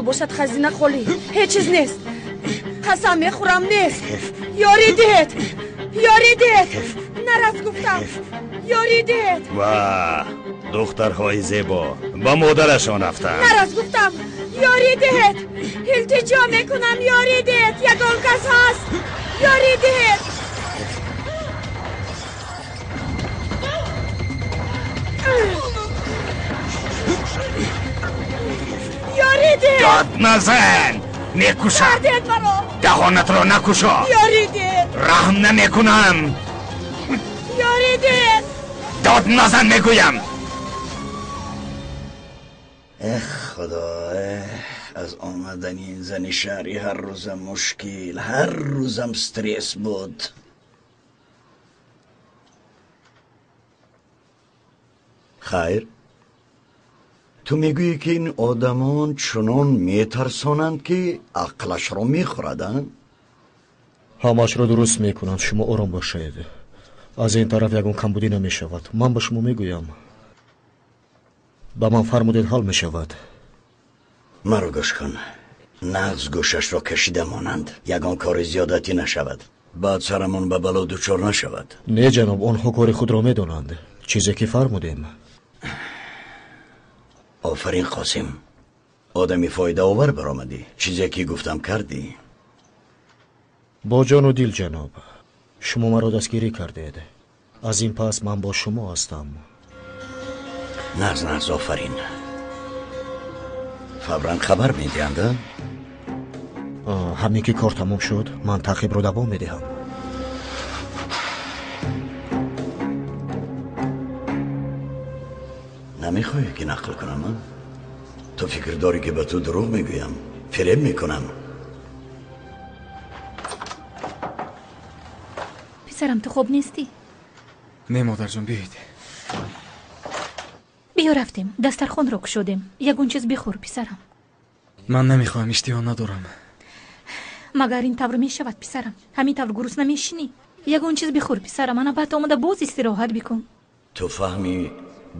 Пул бошад, хазина холӣ, ҳеҷ чиз нест. Қасам мехӯрам, нест. Ёрӣ диҳед, ёрӣ диҳед. Нарас гуфтам, ёрӣ диҳед. Ва духтарҳои зебо ба модарашон рафтанд. Нарас гуфтам, ёрӣ диҳед. Илтиҷо мекунам, ёрӣ диҳед. Ягон кас ҳаст, ёрӣ диҳед. Ёрӣ диҳед. Дод назан, мекушам. Сардед маро. Даҳонатро накушо. Ёрӣ диҳед. Раҳм намекунам. Ёрӣ диҳед. Дод назан мегӯям. Эх, худо, аз омадани ин зани шаҳрӣ ҳар рӯзам мушкил, ҳар рӯзам стресс буд. Хайр, ту мегӯӣ, ки ин одамон чунон метарсонанд, ки ақлашро мехӯраданд? Ҳамаашро дуруст мекунанд, шумо ором бошед. Аз ин тараф ягон камбудӣ намешавад. Ман ба шумо мегӯям. Ба ман фармудед, ҳал мешавад. Маро гӯш кун. Нағз гӯшашро кашида монанд. Ягон кори зиёдатӣ нашавад. Баъд сарамон ба бало дучор нашавад. Не, ҷаноб, онҳо кори худро медонанд. Чизе ки фармудем. Офарин, Қосим. Одами фоидаовар баромадӣ. Чизе ки гуфтам кардӣ. Бо ҷону дил, ҷаноб. Шумо маро дастгирӣ кардед. Аз ин пас ман бо шумо ҳастам. Нағз, нағз, офарин. Фавран хабар медиҳанд, а? Ҳамин ки кор тамом шуд, ман таъқибро давом медиҳам. Намехоҳӣ ки нақл кунам, а? Ту фикр дорӣ, ки ба ту дурӯғ мегӯям, фиреб мекунам? Писарам, ту хоб нестӣ? Не, модарҷон, биёед. Биё, рафтем, дастархонро кушодем. Ягон чиз бихӯр, писарам. Ман намехоҳам, иштиҳо надорам. Магар ин тавр мешавад, писарам? Ҳамин тавр гурусна мешинӣ? Ягон чиз бихӯр, писарам, ана баъд омада боз истироҳат бикун. Ту фаҳмӣ,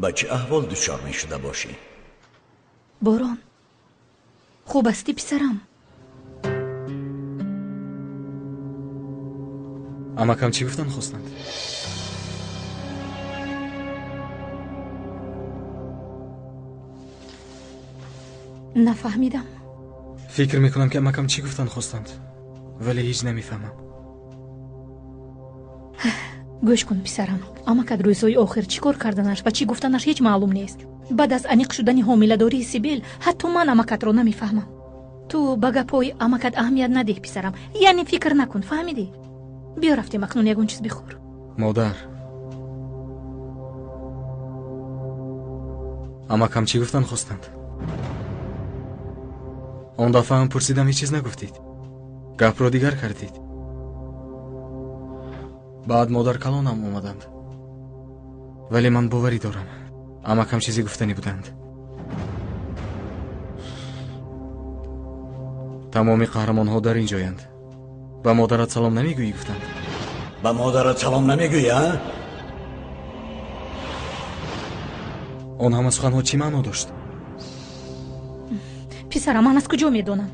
ба чӣ аҳвол дучор мешуда бошӣ? Борон, хуб ҳастӣ, писарам? Амакам чӣ гуфтан хостанд? Нафаҳмидам. Фикр мекунам, ки амакам чӣ гуфтан хостанд, вале ҳеҷ намефаҳмам. Гӯш кун, писарам, амакат рӯзҳои охир чӣ кор карданаш ва чӣ гуфтанаш ҳеҷ маълум нест. Баъд аз аниқ шудани ҳомиладории Сибел ҳатто ман амакатро намефаҳмам. Ту ба гапҳои амакат аҳамият надиҳ, писарам, яъне фикр накун, фаҳмидӣ? Биё, рафтем, акнун ягон чиз бихӯр. Модар, амакам чӣ гуфтан хостанд? Он дафъа ҳам пурсидам, ҳеҷ чиз нагуфтед. Гапро дигар кардед. Баъд модар калонам омаданд. Вале ман боварӣ дорам, амакам чизе гуфтанӣ буданд. Тамоми қаҳрамонҳо дар ин ҷоянд. Ба модарат салом намегӯӣ, гуфтанд. Ба модарат салом намегӯӣ, а? Он ҳама суханҳо чӣ маъно дошт? Писарам, ман аз куҷо медонам?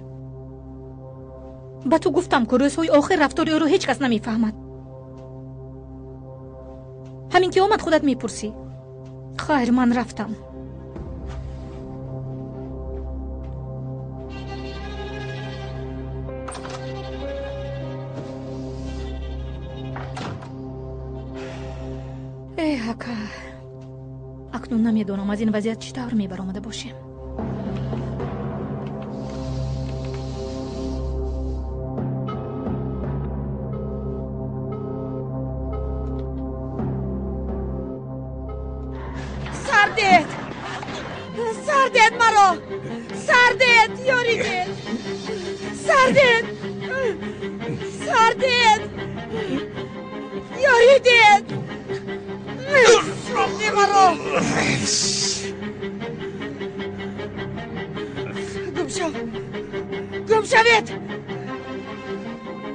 Ба ту гуфтам, ку рӯзҳои охир рафтори ӯро ҳеҷ кас намефаҳмад. Ҳамин ки омад, худат мепурсӣ. Хайр, ман рафтам. Э, ака, акнун намедонам, аз ин вазъият чӣ тавр мебаромада бошем. Сардед, сардед маро, сардед, ёрӣ дед. Сардед, сардед, ёрӣ дед. Сарде маро. Гум шав, гум шавед.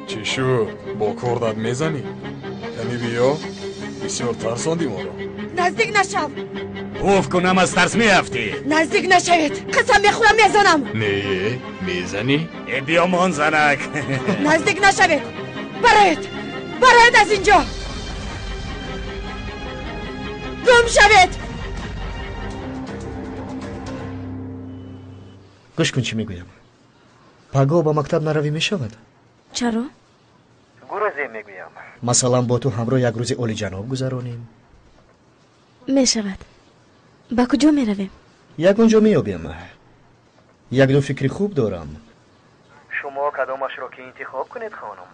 Чӣ шуд, бо кордат мезанӣ? Кани биё, бисёр тарсондӣ моро. Наздик нашав. Уф кунам, аз тарс меафтӣ. Наздик нашавед, қасам мехӯрам, мезанам. Не, мезанӣ? Э, биёмон, занак. Наздик нашавед, бароед, бароед аз инҷо, гум шавед. Гӯш кун, чӣ мегӯям. Пагоҳ ба мактаб наравӣ, мешавад? Чаро? Гурӯзе мегӯям. Масалан, бо ту ҳамроҳ як рӯзи олиҷаноб гузаронем. Мешавад. Ба куҷо меравем? Ягон ҷо меёбем. Якду фикри хуб дорам. Шумо кадомашро ки интихоб кунед, хонум.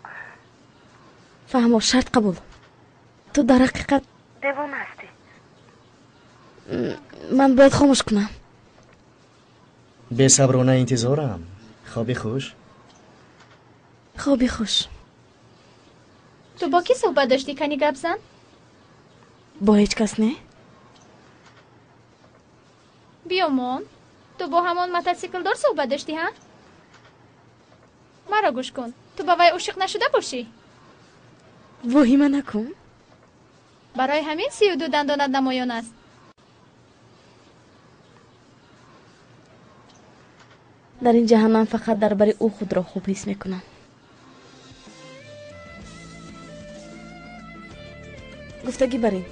Фаҳмо, шарт қабул. Ту дар ҳақиқат девона ҳастӣ. Ман бояд хомӯш кунам. Бесаброна интизорам. Хоби хуш. Хоби хуш. Ту бо кӣ суҳбат доштӣ, кани гап зан? Бо ҳеҷ кас не. Биёмон, ту бо ҳамон мототсиклдор суҳбат доштӣ, ҳа? Маро гӯш кун, ту ба вай ошиқ нашуда бошӣ? Воҳима накун. Барои ҳамин 32 дандонат намоён аст. Дар ин ҷаҳаннам фақат дар бари ӯ худро хуб ҳис мекунам. Гуфтагӣ бар ин,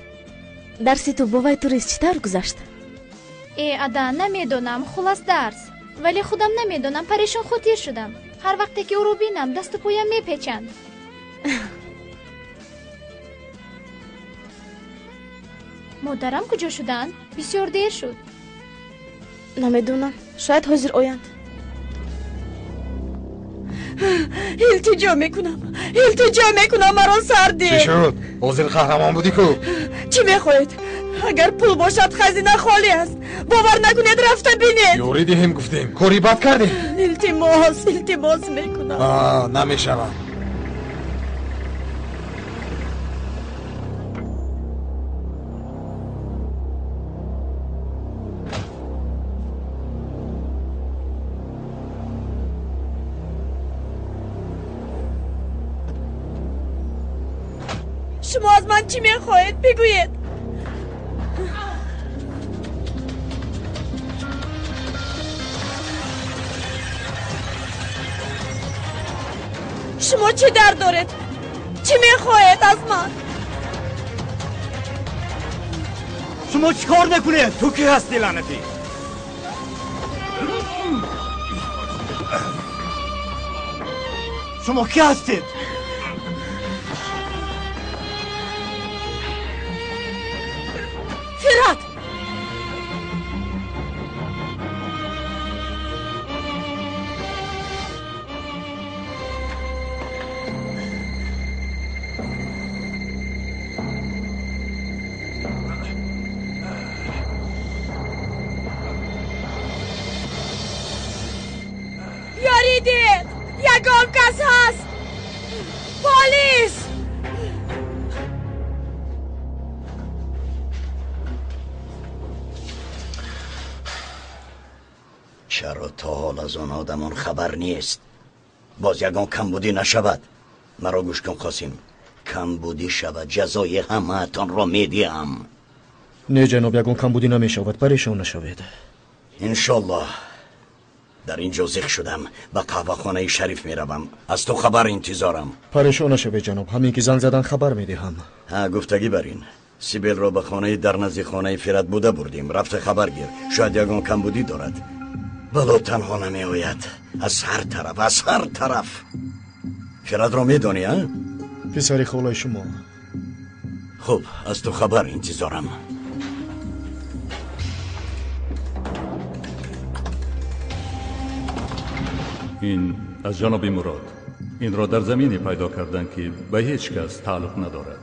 дарси ту бо вай турист чӣ тавр гузашт? Э, ада, намедонам, хулас дарс. Вале худам намедонам, парешон хотир шудам. Ҳар вақте ки ӯро бинам, дасту поям мепечанд. Модарам куҷо шуданд? Бисёр дер шуд. Намедонам, шояд ҳозир оянд. Илтиҷо мекунам, илтиҷо мекунам, маро сар диҳед. Чӣ шуд? Ҳозир қаҳрамон будӣ ку? Чӣ мехоҳед? Агар пул бошад, хазина холӣ аст. Бовар накунед, рафта бинед. Ёрӣ диҳем гуфтем, кори бад кардем. Илтимос, илтимос мекунам. Намешавад. Шумо аз ман чӣ мехоҳед? Бигӯед. Шумо чӣ дард доред? Чӣ мехоҳед аз ман? Шумо чӣ кор мекунед? Ту кӣ ҳастӣ, лаънатӣ? Шумо кӣ ҳастед? Фират! Ёрӣ диҳед! Ягон кас ҳаст? Полис! Чаро то ҳол аз он одамон хабар нест? Боз ягон камбудӣ нашавад. Маро гӯш кун, Қосим. Камбудӣ шавад, ҷазои ҳамаатонро медиҳам. Не, ҷаноб, ягон камбудӣ намешавад, парешон нашавед. Иншоллоҳ. Дар ин ҷо зиқ шудам, ба қаҳвахонаи Шариф меравам. Аз ту хабар интизорам. Парешон нашавед, ҷаноб, ҳамин ки занг задан хабар медиҳам. Ҳа, гуфтагӣ бар ин. Сибелро ба хонаи дар назди хонаи Фират буда бурдем. Рафта хабар гир, шояд ягон камбудӣ дорад. Бало танҳо намеояд. Аз ҳар тараф, аз ҳар тараф. Фиратро медонӣ, а? Писари холаи шумо. Хуб, аз ту хабар интизорам. Ин аз ҷаноби Мурод. Инро дар замине пайдо карданд, ки ба ҳеҷ кас тааллуқ надорад.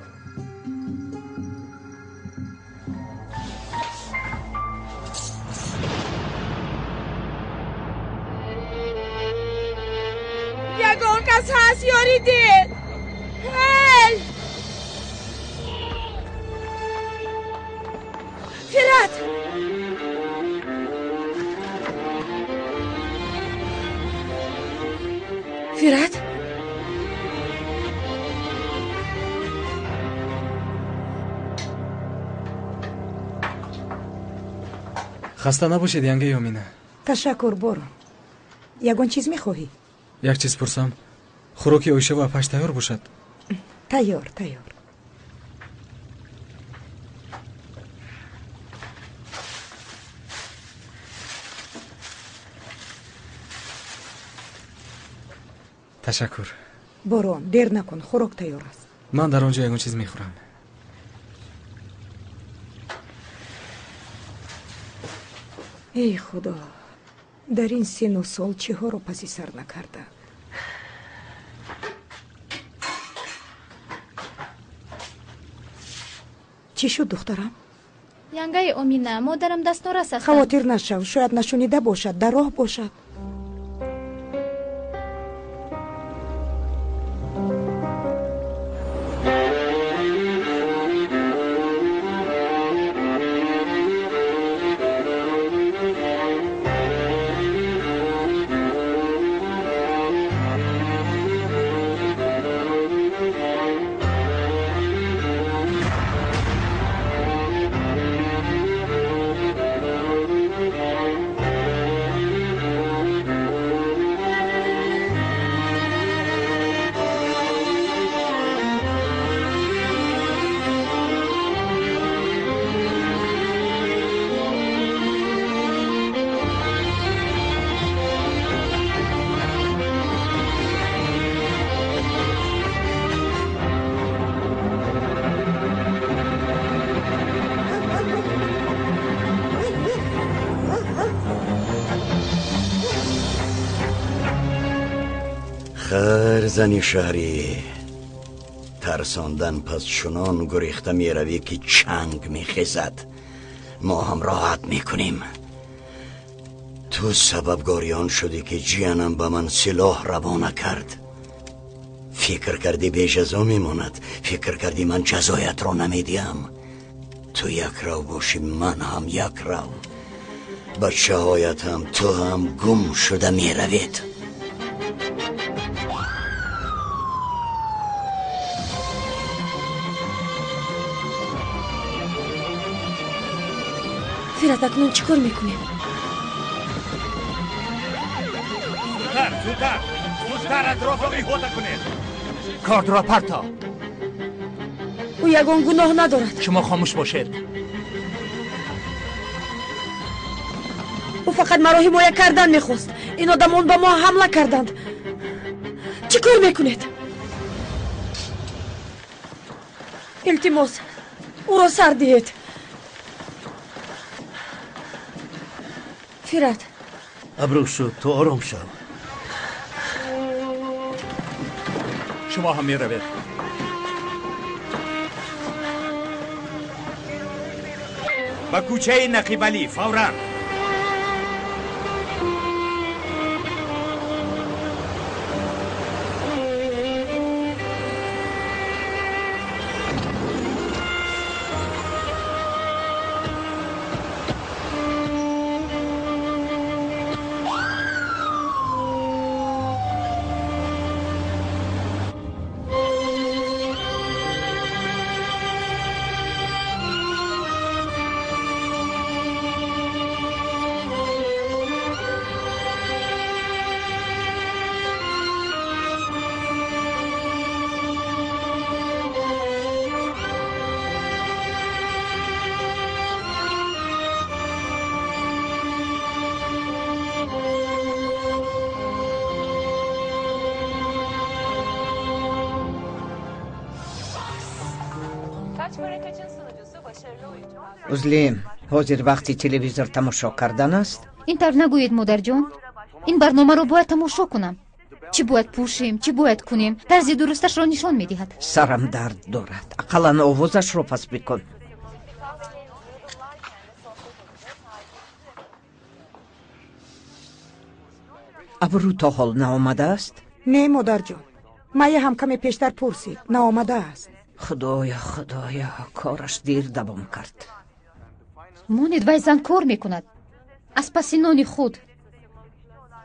Ягон кас ҳаст, ёрӣ диҳед! Ҳел! Фират! Фират? Хаста набошед, янгаи Омина. Ташаккур, Борон. Ягон чиз мехоҳӣ? Як чиз пурсам. Хӯроки Оиша ва апаш тайёр бошад? Тайёр, тайёр. Ташаккур. Борон, дер накун, хӯрок тайёр аст. Ман дар он ҷо ягон чиз мехӯрам. Эй худо, дар ин сину сол чиҳоро паси сар накарда. Чӣ шуд, духтарам? Янгаи Омина, модарам дастнорас ҳастанд. Хавотир нашав, шояд нашунида бошад, дар роҳ бошад. Хайр, зани шаҳрӣ, тарсондан пас чунон гурехта меравӣ, ки чанг мехезад. Мо ҳам роҳат мекунем. Ту сабабгори он шудӣ, ки ҷиянам ба ман силоҳ равона кард. Фикр кардӣ беҷазо мемонад, фикр кардӣ ман ҷазоятро намедиҳам. Ту як рав бошӣ, ман ҳам як рав. Бачаҳоят ҳам, ту ҳам гум шуда меравед. Фират, акнун чӣ кор мекунем? Зудтар, зудтар, зудтар атрофро иҳота кунед. Кардро парто. Ӯ ягон гуноҳ надорад. Шумо хомӯш бошед. Ӯ фақат маро ҳимоя кардан мехост. Ин одамон ба мо ҳамла карданд. Чӣ кор мекунед? Илтимос, ӯро сар диҳед. Фират. Абрӯшу, ту ором шав. Шумо ҳам меравед. Ба кӯчаи Нақибалӣ фавран. Узлим, ҳозир вақти телевизор тамошо кардан аст? Ин тавр нагӯед, модарҷон. Ин барномаро бояд тамошо кунам. Чӣ бояд пӯшем, чӣ бояд кунем, тарзи дурусташро нишон медиҳад. Сарам дард дорад. Ақаллан овозашро пас бикун. Абрӯ то ҳол наомадааст? Не, модарҷон. Майя ҳам каме пештар пурсид, наомадааст. Худоё, худоё, кораш дер давом кард. Монед, вай зан кор мекунад. Аз паси нони худ.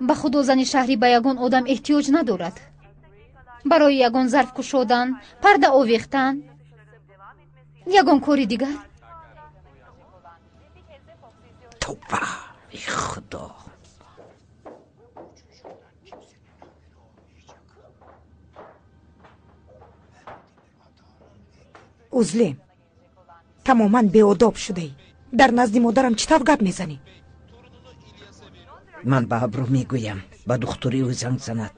Ба худо, зани шаҳрӣ ба ягон одам эҳтиёҷ надорад. Барои ягон зарф кушодан, парда овехтан, ягон кори дигар. Тавба, эй Худо. Узлем, тамоман беодоб шудаӣ. Дар назди модарам чӣ тавр гап мезанӣ? Ман ба Абру мегӯям, ба духтури ӯ занг занад.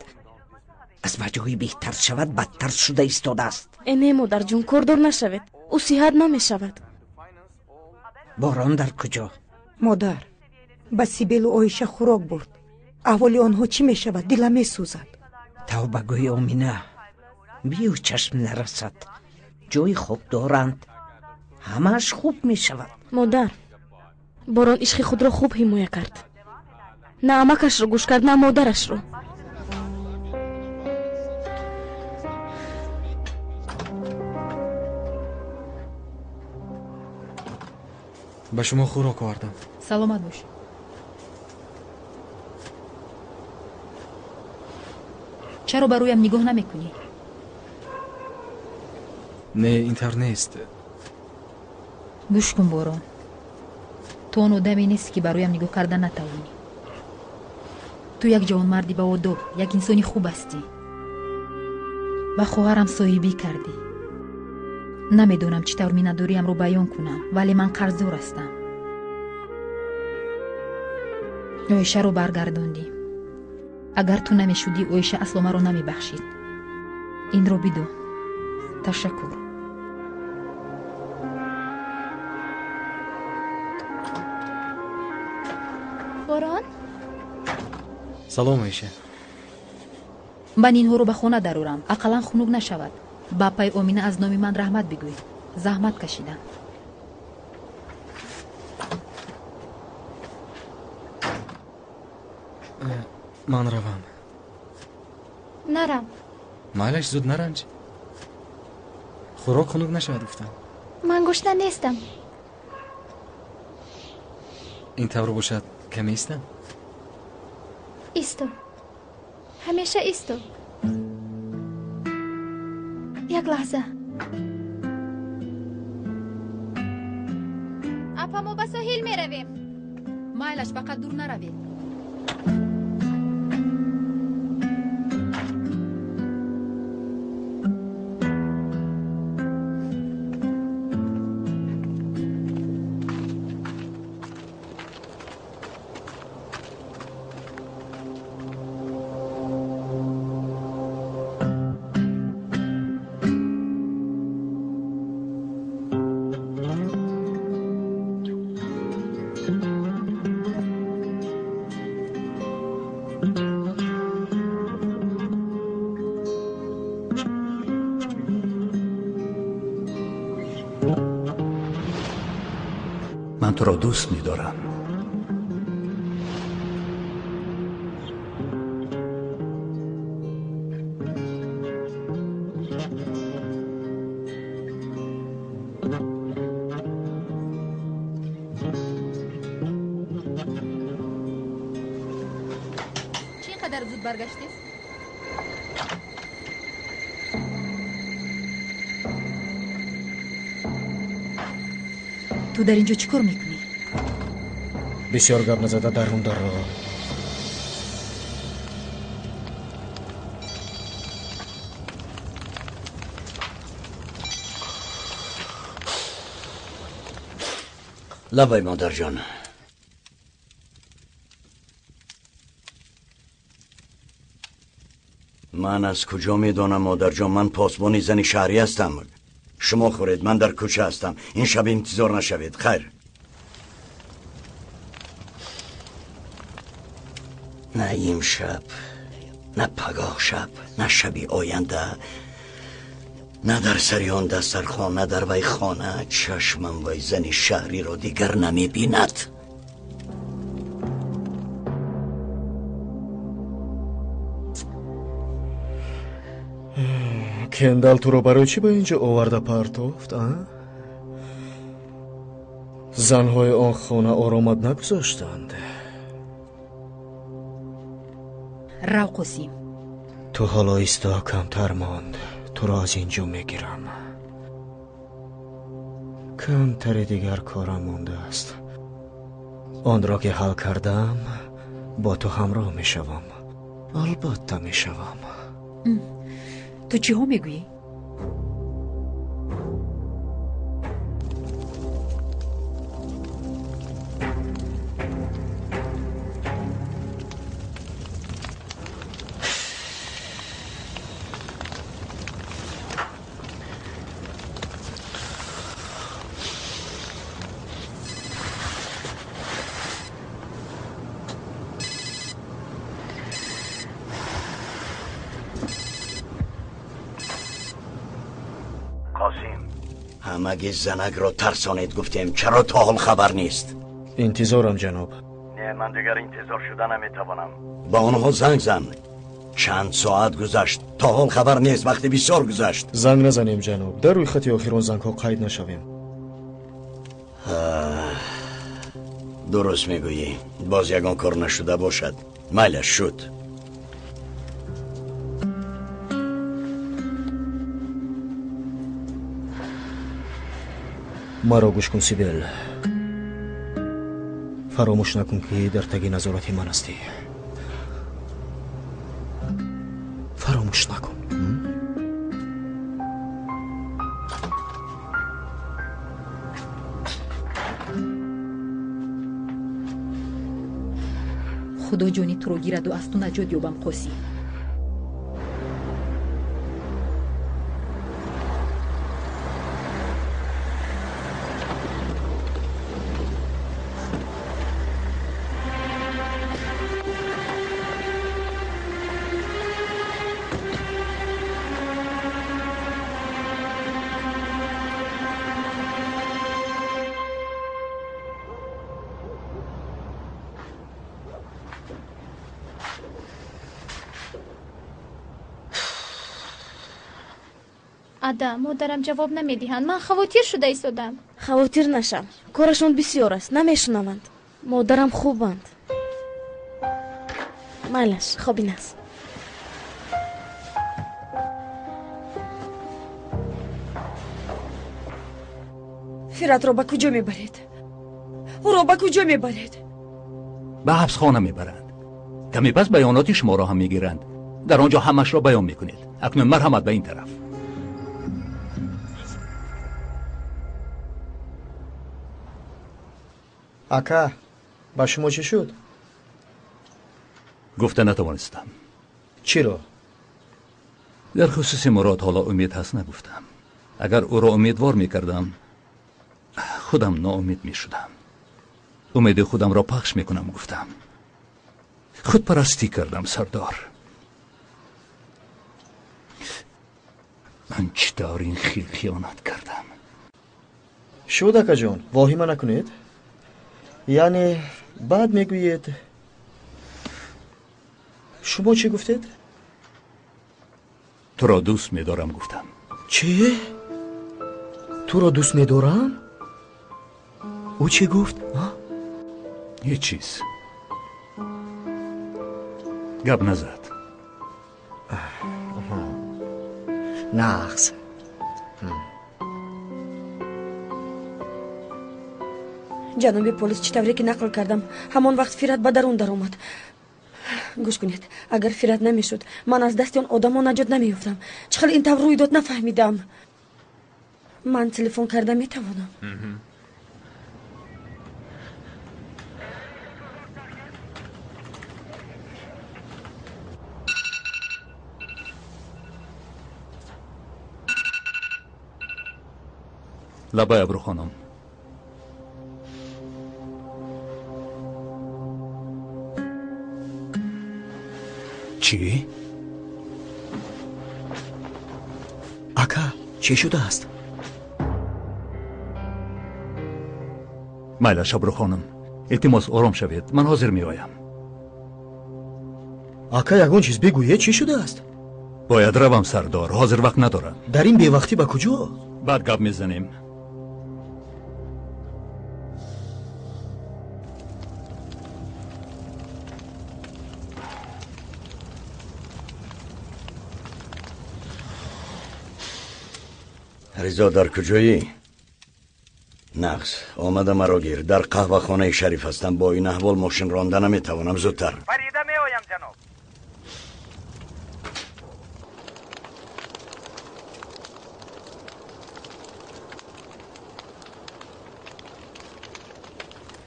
Аз ба ҷои беҳтар шавад, бадтар шуда истодааст. Э не, модарҷон, кордор нашавед. Ӯ сиҳат намешавад. Борон дар куҷо? Модар, ба Сибелу Оиша хӯрок бурд. Аҳволи онҳо чӣ мешавад? Дилам месӯзад. Тавба гӯй, Омина, биё чашм нарасад. Ҷои хоб доранд, ҳамааш хуб мешавад. Модар, Борон ишқи худро хуб ҳимоя кард. На амакашро гӯш кард, на модарашро. Ба шумо хӯрок овардам. Саломат бош. Чаро ба рӯям нигоҳ намекунӣ? Не, ин тавр нест. Гӯш кун, Борон, ту он одаме нестӣ, ки ба рӯям нигоҳ карда натавонӣ. Ту як ҷавонмарди баодоб, як инсони хуб ҳастӣ. Ба хоҳарам соҳибӣ кардӣ. Намедонам чӣ тавр миннатдориамро баён кунам, вале ман қарздор ҳастам. Оишаро баргардондӣ. Агар ту намешудӣ, Оиша асло маро намебахшид. Инро бидон. Ташаккур. Борон? Салом, Оиша. Ман инҳоро ба хона дарорам, ақаллан хунук нашавад. Ба апаи Омина аз номи ман раҳмат бигӯй. Заҳмат кашидам. Ман равам. Нарам. Майлаш, зуд наранҷ. Хӯрок хунук нашавад, гуфтам. Ман гушна нестам. Ин тавр бошад, каме истам? Исто. Ҳамеша исто. Як лаҳза. Апа, мо ба соҳил меравем. Майлаш, фақат дур наравед. Ман туро дӯст медорам. Чӣ ин қадар зуд баргаштед? Ту дар ин ҷо чӣ кор мекунӣ? Бисёр гап назада дарун дарро. Лабай, модарҷон. Ман аз куҷо медонам, модарҷон? Ман посбони зани шаҳрӣ ҳастам. Шумо хӯред, ман дар кӯча ҳастам. Ин шаб интизор нашавед. Хайр. На имшаб, на пагоҳ шаб, на шаби оянда, на дар сари он дастархон, на дар вай хона чашмам вай зани шаҳриро дигар намебинад. Кендал туро барои чӣ ба ин ҷо оварда партофт, а? Занҳои он хона оромат нагузоштанд. Рав, Қосим. Ту ҳоло исто, камтар монд. Туро аз ин ҷо мегирам. Камтари дигар корам мондааст. Онро ки ҳал кардам, бо ту ҳамроҳ мешавам. Албатта мешавам. Ту чиҳо мегӯӣ? ҳамаги занакро тарсонед гуфтем, чаро то ҳол хабар нест? Интизорам, ҷаноб. Не, ман дигар интизор шуда наметавонам. Ба онҳо занг зан. Чанд соат гузашт, то ҳол хабар нест, вақти бисёр гузашт. Занг назанем, ҷаноб. Дар рӯйхати охирон зангҳо қайд нашавем. Дуруст мегӯӣ. Боз ягон кор нашуда бошад. Майлаш, шуд. Маро гӯш кун, Сибел. Фаромӯш накун, ки дар таги назорати ман ҳастӣ. Фаромӯш накун. Худо ҷони туро гираду аз ту наҷот ёбам, Қосим. Ада, модарам ҷавоб намедиҳанд. Ман хавотир шуда истодам. Хавотир нашав. Корашон бисёр аст, намешунаванд. Модарам хубанд. Майлаш, хобин аст. Фиратро ба куҷо мебаред? Ӯро ба куҷо мебаред? Ба ҳабсхона мебаранд. Каме пас баёноти шуморо ҳам мегиранд. Дар он ҷо ҳамашро баён мекунед. Акнун марҳамат ба ин тараф. Ака, ба шумо чӣ шуд? Гуфта натавонистам. Чиро? Дар хусуси Мурод ҳоло умед ҳаст нагуфтам. Агар ӯро умедвор мекардам, худам ноумед мешудам. Умеди худамро пахш мекунам, гуфтам. Худпарастӣ кардам, сардор. Ман чӣ тавр ин хел хиёнат кардам? Шуд, акаҷон, воҳима накунед. Яъне баъд мегӯед. Шумо чӣ гуфтед? Туро дӯст медорам, гуфтам. Чӣ? Туро дӯст медорам? Ӯ чӣ гуфт? Ҳеҷ чиз. Гап назад. Нағз. Ҷаноби полис, чӣ тавре ки нақл кардам, ҳамон вақт Фират ба дарун даромад. Гӯш кунед, агар Фират намешуд, ман аз дасти он одамо наҷот намеёфтам. Чӣ хел ин тавр рӯй дод, нафаҳмидам. Ман телефон карда метавонам. Лабай, Абрухонум. Чӣ? Ака, чӣ шудааст? Майлаш, Абрухонум, илтимос, ором шавед, ман ҳозир меоям. Ака, ягон чиз бигӯед, чӣ шудааст? Бояд равам, сардор, ҳозир вақт надорам. Дар ин бевақтӣ ба куҷо? Баъд гап мезанем. Ризо, дар куҷоӣ? Нағз, омада маро гир. Дар қаҳвахонаи Шариф ҳастам. Бо ин аҳвол мошин ронда наметавонам. Зудтар. Парида меоям, ҷаноб.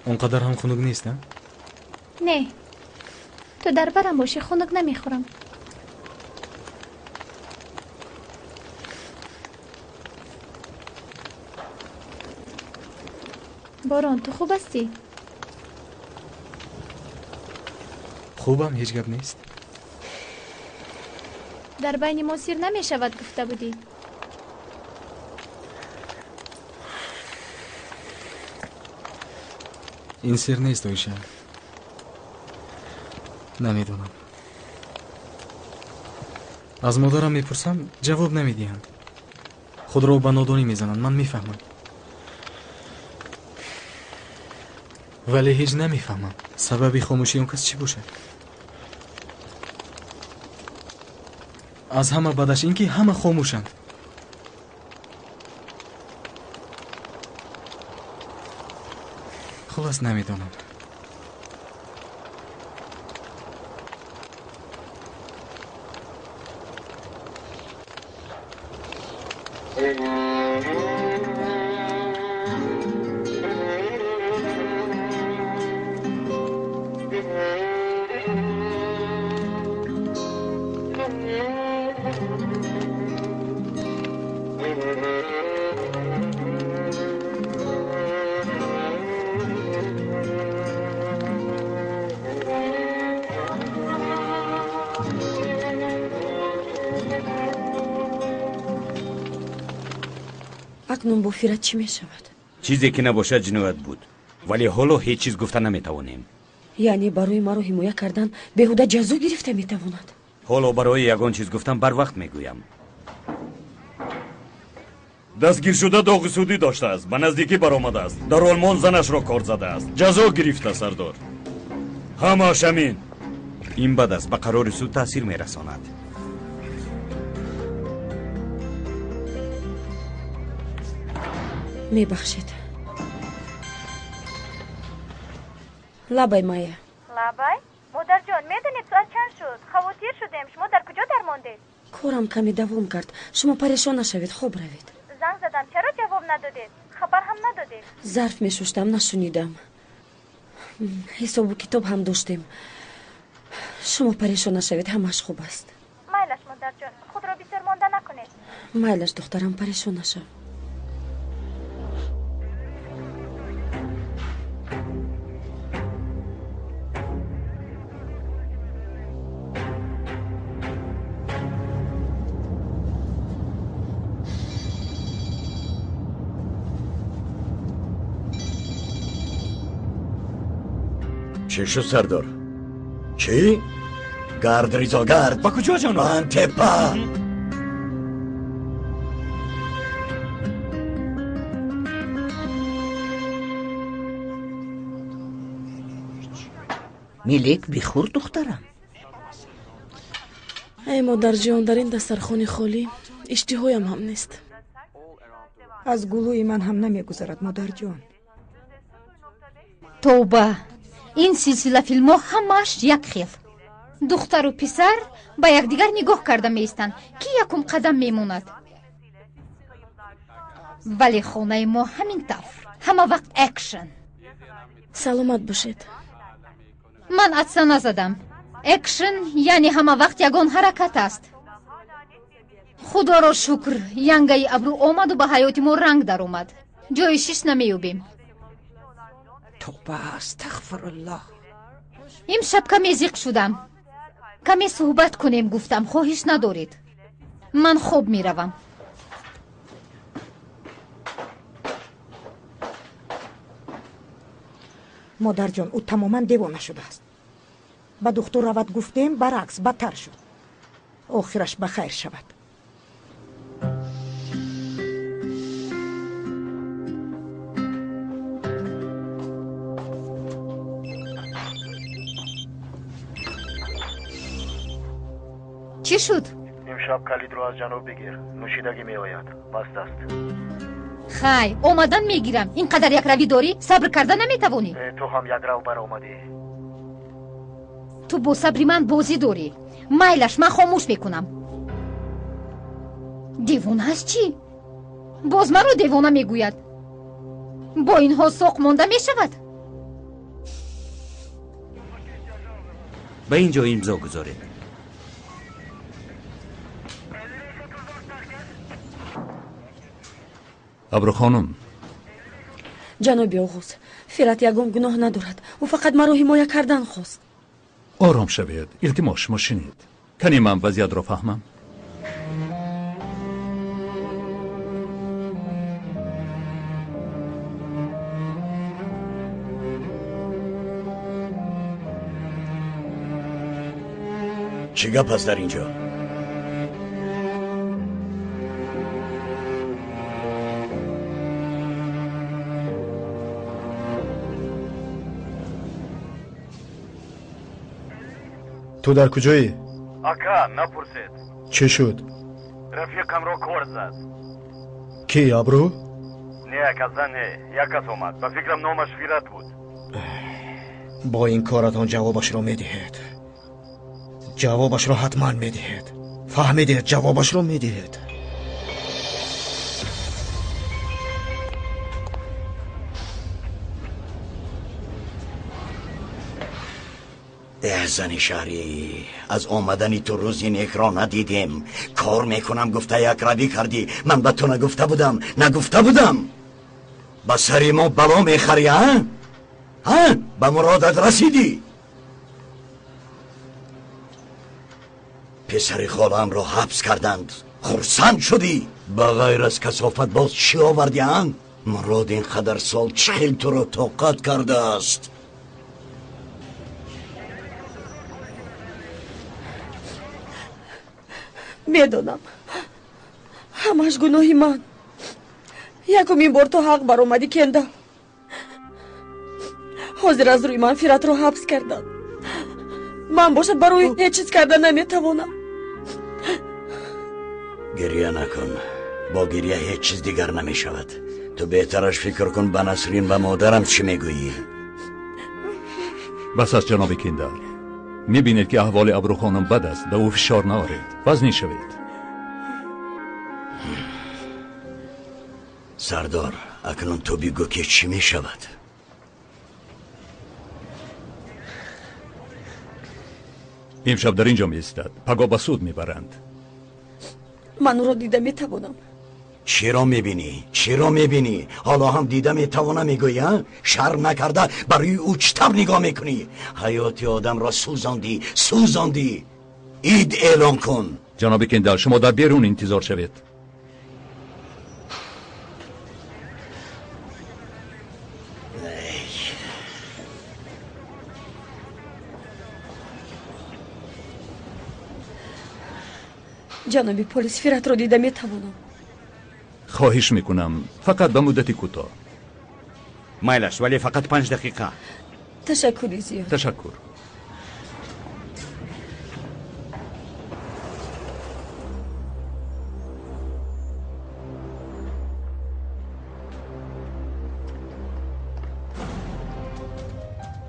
Он қадар ҳам хунук нест, а? Не, ту дар барам бошӣ, хунук намехӯрам. Борон, ту хуб ҳастӣ? Хубам, ҳеҷ гап нест. Дар байни мо сир намешавад, гуфта будӣ. Ин сир нест, Оиша. Намедонам. Аз модарам мепурсам, ҷавоб намедиҳанд. Худро ба нодонӣ мезананд, ман мефаҳмам. Вале ҳеҷ намефаҳмам сабаби хомӯшии он кас чӣ бошад. Аз ҳама бадаш ин ки ҳама хомӯшанд. Хулас, намедонам. Акнун бо Фират чӣ мешавад? Чизе ки набошад ҷиноят буд, вале ҳоло ҳеҷ чиз гуфта наметавонем. Яъне барои маро ҳимоя кардан беҳуда ҷазо гирифта метавонад? Ҳоло барои ягон чиз гуфтан барвақт мегӯям. Дастгиршуда доғи судӣ доштааст, ба наздикӣ баромадааст, дар Олмон занашро кор задааст, ҷазо гирифта, сардор. Ҳамааш ҳамин. Ин бад аст, ба қарори суд таъсир мерасонад. Мебахшед. Лабай, Майя. Лабай? Модарҷон, медонед соат чанд шуд? Хавотир шудем. Шумо дар куҷо дармондед? Корам каме давом кард. Шумо парешон нашавед, хоб равед. Занг задам, чаро ҷавоб надодед? Хабар ҳам надодед. Зарф мешуштам, нашунидам. Ҳисобу китоб ҳам доштем. Шумо парешон нашавед, ҳамааш хуб аст. Майлаш, модарҷон, худро бисёр монда накунед. Майлаш, духтарам, парешон нашав. Чӣ шуд, сардор? Чӣ? Гард, Ризо, гард! Ба куҷо, ҷаноб? Ман тепа! Милек, бихӯр, духтарам. Эй модарҷон, дар ин дастархони холӣ иштиҳоям ҳам нест. Аз гулӯи ман ҳам намегузарад, модарҷон. Тавба! Ин силсила филмҳо ҳамааш як хел. Духтару писар ба якдигар нигоҳ карда меистанд, ки якум қадам мемонад. Вале хонаи мо ҳамин тавр, ҳама вақт экшн. Саломат бошед. Ман атса назадам. Экшн яъне ҳама вақт ягон ҳаракат аст. Худоро шукр, янгаи абрӯ омаду ба ҳаёти мо ранг даромад. Ҷои шиш намеёбем. Тавба, астағфируллоҳ. Имшаб каме зиқ шудам. Каме суҳбат кунем гуфтам, хоҳиш надоред. Ман хоб меравам. Модарҷон, ӯ тамоман девона шудааст. Ба духтур равад гуфтем, баръакс бадтар шуд. Охираш ба хайр шавад. Чӣ шуд? Имшаб калидро аз ҷаноб бигир, нӯшидагӣ меояд, маст аст. Хай, омадан мегирам. Ин қадар якравӣ дорӣ, сабр карда наметавонӣ. Ту ҳам якрав баромадӣ. Ту бо сабри ман бозӣ дорӣ. Майлаш, ман хомӯш мекунам. Девона аст чӣ? Боз маро девона мегӯяд. Бо инҳо соқ монда мешавад? Ба ин ҷо имзо гузоред. Абрухонум. Ҷаноби Оғуз, Фират ягон гуноҳ надорад. Ӯ фақат маро ҳимоя кардан хост. Ором шавед, илтимос, шумо шинед. Кани ман вазъиятро фаҳмам. Чӣ гап аст дар ин ҷо? Ту дар куҷоӣ? Ака, напурсед. Чӣ шуд? Рафиқамро кор зад. Ки, Абру? Не, ака, не, як кас омад. Ба фикрам номаш Фират буд. Бо ин коратон ҷавобашро медиҳед. Ҷавобашро ҳатман медиҳед. Фаҳмидед, ҷавобашро медиҳед. Зани шаҳрӣ, аз омадани ту рӯзи некро надидем. Кор мекунам гуфта якравӣ кардӣ. Ман ба ту нагуфта будам, нагуфта будам. Ба сари мо бало мехарӣ, а? А? Ба муродат расидӣ. Писари холаамро ҳабс карданд. Хурсанд шудӣ. Ба ғайр аз касофат боз чӣ овардӣ, а? Мурод ин қадар сол чӣ хел туро тоқат кардааст. Медонам, ҳамаш гуноҳи ман. Якумин бор ту ҳақ баромадӣ, Кендал. Ҳозир аз рӯи ман Фиратро ҳабс карданд. Ман бошад барои ҳеҷ чиз карда наметавонам. Гирья накун. Бо гирья ҳеҷ чиз дигар намешавад. Ту беҳтараш фикр кун ба Насрин ва модарам чӣ мегӯӣ. Бас аст, ҷаноби Кендал. Мебинед ки аҳволи Абрухонум бад аст. Ба ӯ фишор наоред, вазнин шавед. Сардор, акнун ту бигӯ ки чӣ мешавад. Имшаб дар ин ҷо меистад, пагоҳ ба суд мебаранд. Ман ӯро дида метавонам. Чиро мебинӣ? Чиро мебинӣ? Ҳоло ҳам дида метавонам мегӯӣ, а? Шарм накарда барои ӯ чӣ тавр нигоҳ мекунӣ? Ҳаёти одамро сӯзондӣ, сӯзондӣ. Ид эълон кун. Ҷаноби Кендал, шумо дар берун интизор шавед. Ҷаноби полис, Фиратро дида метавонам. Хоҳиш мекунам, фақат ба муддати кӯтоҳ. Майлаш, вале фақат 5 дақиқа. Ташаккури зиёд. Ташаккур.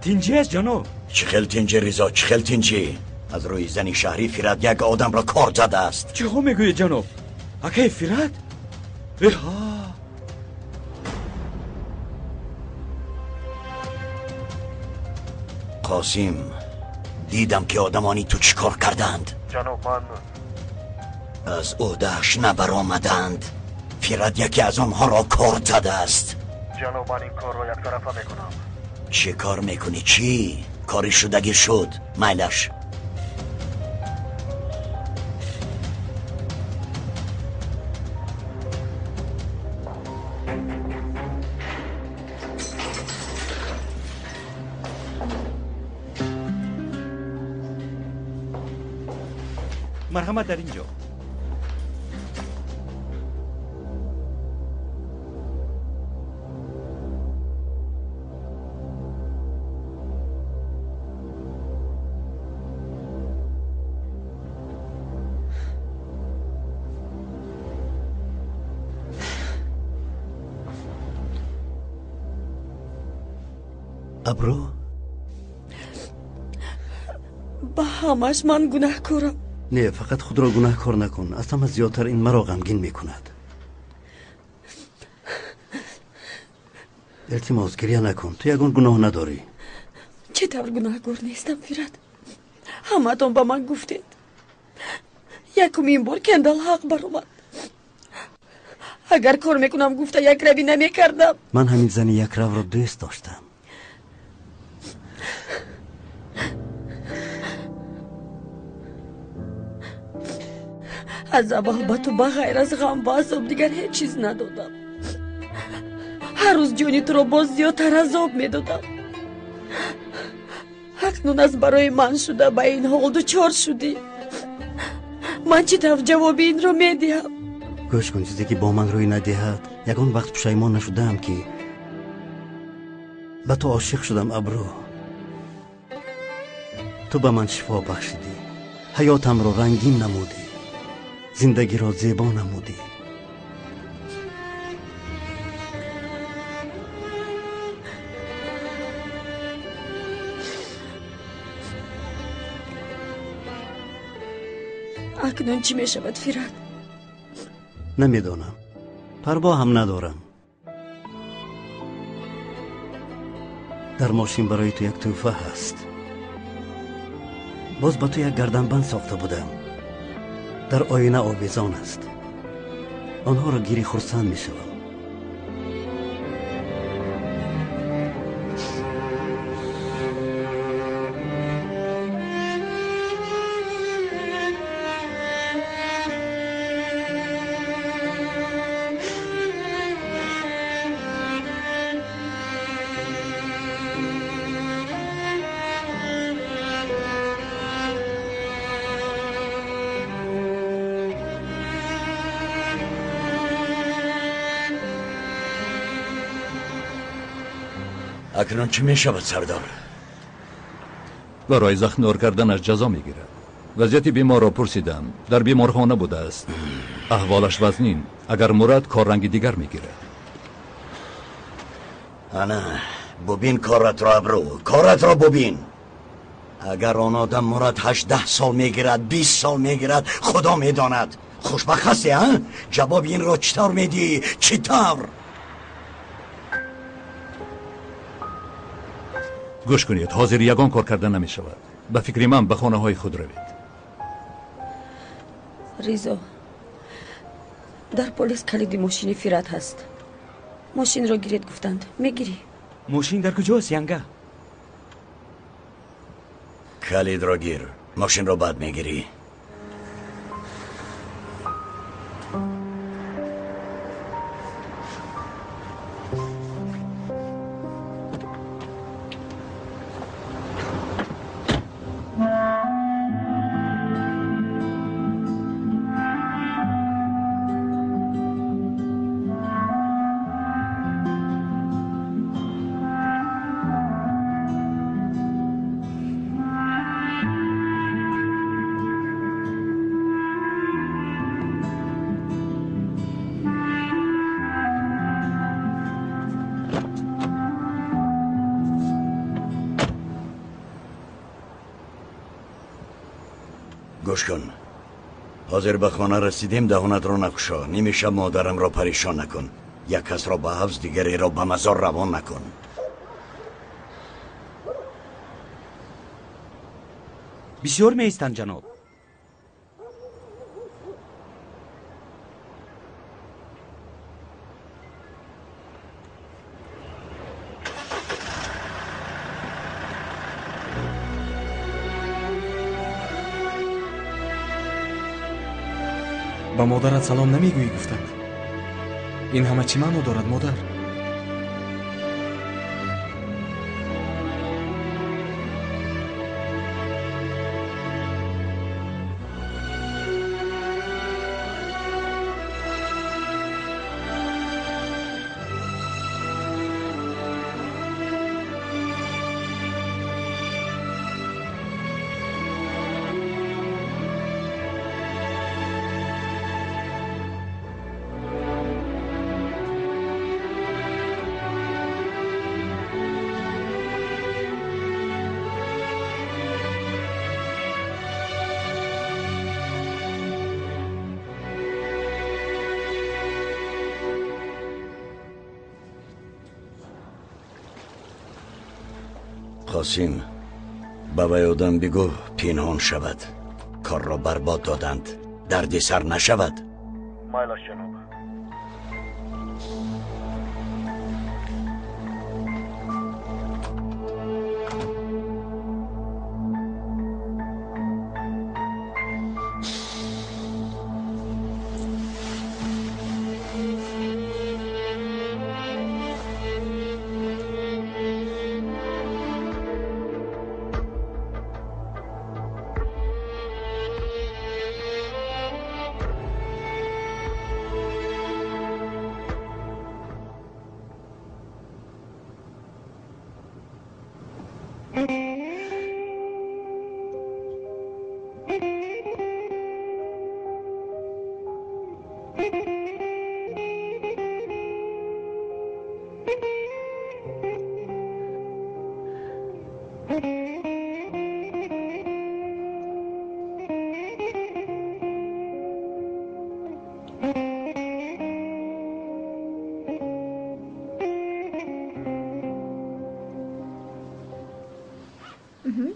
Тинҷӣ аст, ҷаноб? Чӣ хел тинҷӣ, Ризо, чӣ хел тинҷӣ? Аз рӯи зани шаҳрӣ Фират як одамро кор задааст. Чиҳо мегӯед, ҷаноб? Акай Фират? Эҳа! Қосим, дидам ки одамони ту чӣ кор карданд. Ҷаноб, ман аз ӯҳдааш набаромаданд. Фират яке аз онҳоро кор задааст. Ҷаноб, ман ин корро яктарафа мекунам. Чӣ кор мекунӣ? Чӣ? Кори шудагӣ шуд. Майлаш. Марҳамат, дар ин ҷо. Абру, ба ҳамаш ман гунаҳкорам. Не, фақат худро гунаҳкор накун. Аз ҳама зиёдтар ин маро ғамгин мекунад. Илтимос, гиря накун. Ту ягон гуноҳ надорӣ. Чӣ тавр гунаҳкор нестам, Фират? Ҳамаатон ба ман гуфтед. Якумин бор Кендал ҳақ баромад. Агар кор мекунам гуфта якравӣ намекардам. Ман ҳамин зани якравро дӯст доштам. Аз аввал ба ту ба ғайр аз ғам ва азоб дигар ҳеҷ чиз надодам. Ҳар рӯз ҷони туро боз зиёдтар азоб медодам. Акнун аз барои ман шуда ба ин ҳол дучор шудӣ. Ман чӣ тавр ҷавоби инро медиҳам? Гӯш кун, чизе ки бо ман рӯй надиҳад, ягон вақт пушаймон нашудаам ки ба ту ошиқ шудам. Абру, ту ба ман шифо бахшидӣ, ҳаётамро рангин намудӣ, зиндагиро зебо намудӣ. Акнун чӣ мешавад, Фират? Намедонам, парво ҳам надорам. Дар мошин барои ту як тӯҳфа ҳаст. Боз ба ту як гарданбанд сохта будам. Дар оина овезон аст. Онҳоро гири хурсанд мешавам. Акнун чӣ мешавад, сардор? Барои захмдор карданаш ҷазо мегирад. Вазъияти беморро пурсидам. Дар беморхона будааст. Аҳволаш вазнин. Агар мурад, кор ранги дигар мегирад. Ана, бубин коратро, Абру, коратро бубин. Агар он одам мурад, 18 сол мегирад, 20 сол мегирад, худо медонад. Хушбахт ҳастӣ, а? Ҷавоби инро чӣ тавр медиҳӣ? Чӣ тавр? Гӯш кунед, ҳозир ягон кор карда намешавад. Ба фикри ман ба хонаҳои худ равед. Ризо, дар полис калиди мошини Фират ҳаст. Мошинро гиред гуфтанд. Мегирӣ? Мошин дар куҷост, янга? Калидро гир, мошинро баъд мегирӣ. Гӯш кун, ҳозир ба хона расидем, даҳонатро накушо. Ними шаб модарамро парешон накун. Як касро ба ҳавз, дигареро ба мазор равон накун. Бисёр меистанд, ҷаноб. Ба модарат салом намегӯӣ, гуфтанд. Ин ҳама чӣ маъно дорад, модар? Қосим, ба вай одам бигӯ пинҳон шавад. Корро барбод доданд. Дарди сар нашавад. Майлаш, ҷаноб.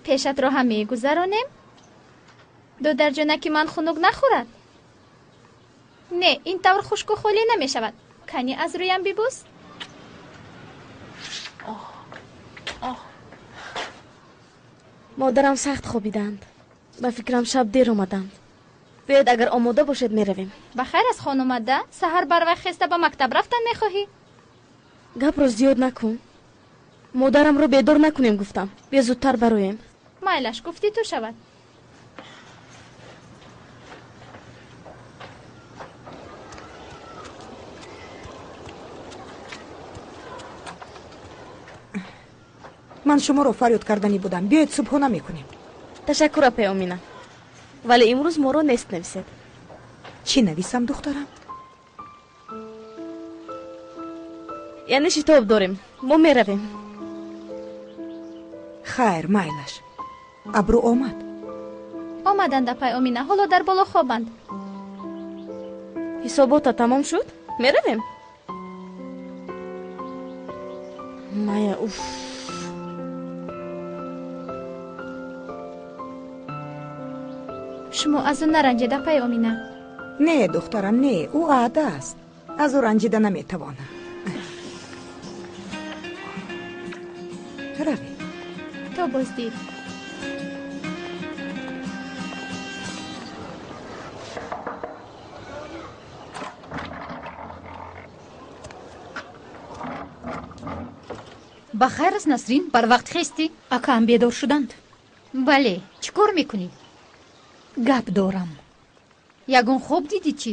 Пешатро ҳам мегузаронем. Додарҷона, ки ман хунук нахӯрад. Не, ин тавр хушку холӣ намешавад. Кани аз рӯям бибӯс. Модарам сахт хобиданд. Ба фикрам шаб дер омаданд. Биёед, агар омода бошед, меравем. Ба хайр аз хон омада, саҳар барвақт хеста ба мактаб рафтан мехоҳӣ? Гапро зиёд накун. Модарамро бедор накунем гуфтам. Биё зудтар бароем. Майлаш, гуфти ту шавад. Ман шуморо фарёд карданӣ будам. Биёед субҳона мекунем. Ташаккур, апай Омина. Вале имрӯз моро нест нависед. Чӣ нависам, духтарам? Яъне шитоб дорем. Мо меравем. Хайр, майлаш. Абрӯ омад. Омаданд, апай Омина, ҳоло дар боло хобанд. Ҳисобота тамом шуд? Меравем? Майя, уф. Шумо аз ӯ наранҷед, апай Омина. Не, духтарам, не, ӯ аъда аст. Аз ӯ ранҷида наметавонам. Равед. То боздид. Ба хайр аст, Насрин, барвақт хестӣ? Акаам бедор шуданд. Бале, чӣ кор мекунӣ? Гап дорам. Ягон хоб дидӣ чӣ?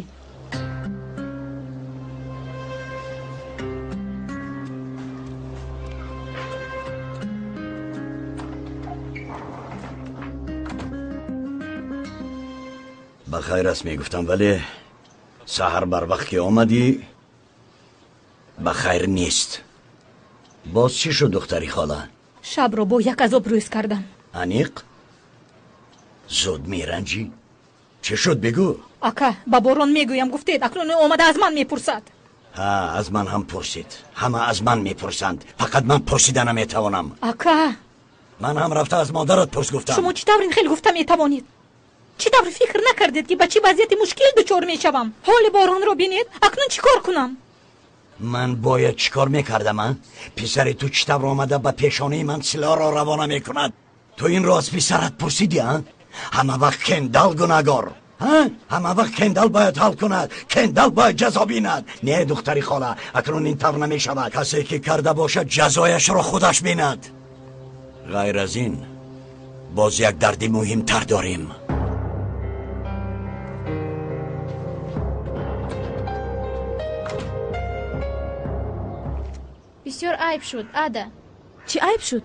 Ба хайр аст мегуфтам, вале саҳар барвақт ки омадӣ, ба хайр нест. Боз чӣ шуд, духтари хола? Шабро бо як азоб рӯз кардам. Аниқ? Зуд меранҷӣ? Чӣ шуд, бигӯ. Ака, ба Борон мегӯям гуфтед, акнун ӯ омада аз ман мепурсад. Ҳа, аз ман ҳам пурсид. Ҳама аз ман мепурсанд. Фақат ман пурсида наметавонам. Ака! Ман ҳам рафта аз модарат пурс гуфтам. Шумо чӣ тавр ин хел гуфта метавонед? Чӣ тавр фикр накардед, ки ба чӣ вазъияти мушкил дучор мешавам? Ҳоли Боронро бинед, акнун чӣ кор кунам? Ман бояд чӣ кор мекардам, а? Писари ту чӣ тавр омада ба пешонаи ман силоҳро равона мекунад? Ту инро аз писарат пурсидӣ, а? Ҳама вақт Кендал гунаҳгор. Ҳама вақт Кендал бояд ҳал кунад, Кендал бояд ҷазо бинад. Не, духтари хола, акнун ин тавр намешавад. Касе ки карда бошад, ҷазояшро худаш бинад. Ғайр аз ин, боз як дарди муҳимтар дорем. Бисёр айб шуд, Ада. Чӣ айб шуд?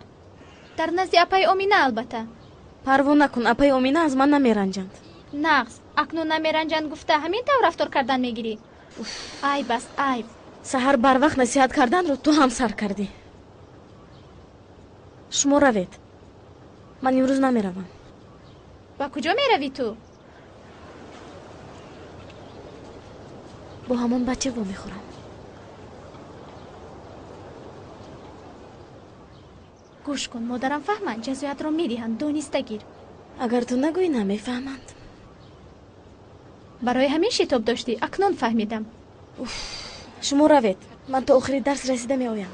Дар назди апаи Омина, албатта. Парво накун, апаи Омина аз ман намеранҷанд. Нағз, акнун намеранҷанд гуфта ҳамин тавр рафтор кардан мегирӣ. Айб аст, айб. Саҳар барвақт насиҳат карданро ту ҳам сар кардӣ. Шумо равед. Ман имрӯз намеравам. Ба куҷо меравӣ ту? Бо ҳамон бача вомехӯрам. Гӯш кун, модарам фаҳманд, ҷазоятро медиҳанд, дониста гир. Агар ту нагӯӣ, намефаҳманд. Барои ҳамин шитоб доштӣ, акнун фаҳмидам. Шумо равед, ман то охири дарс расида меоям.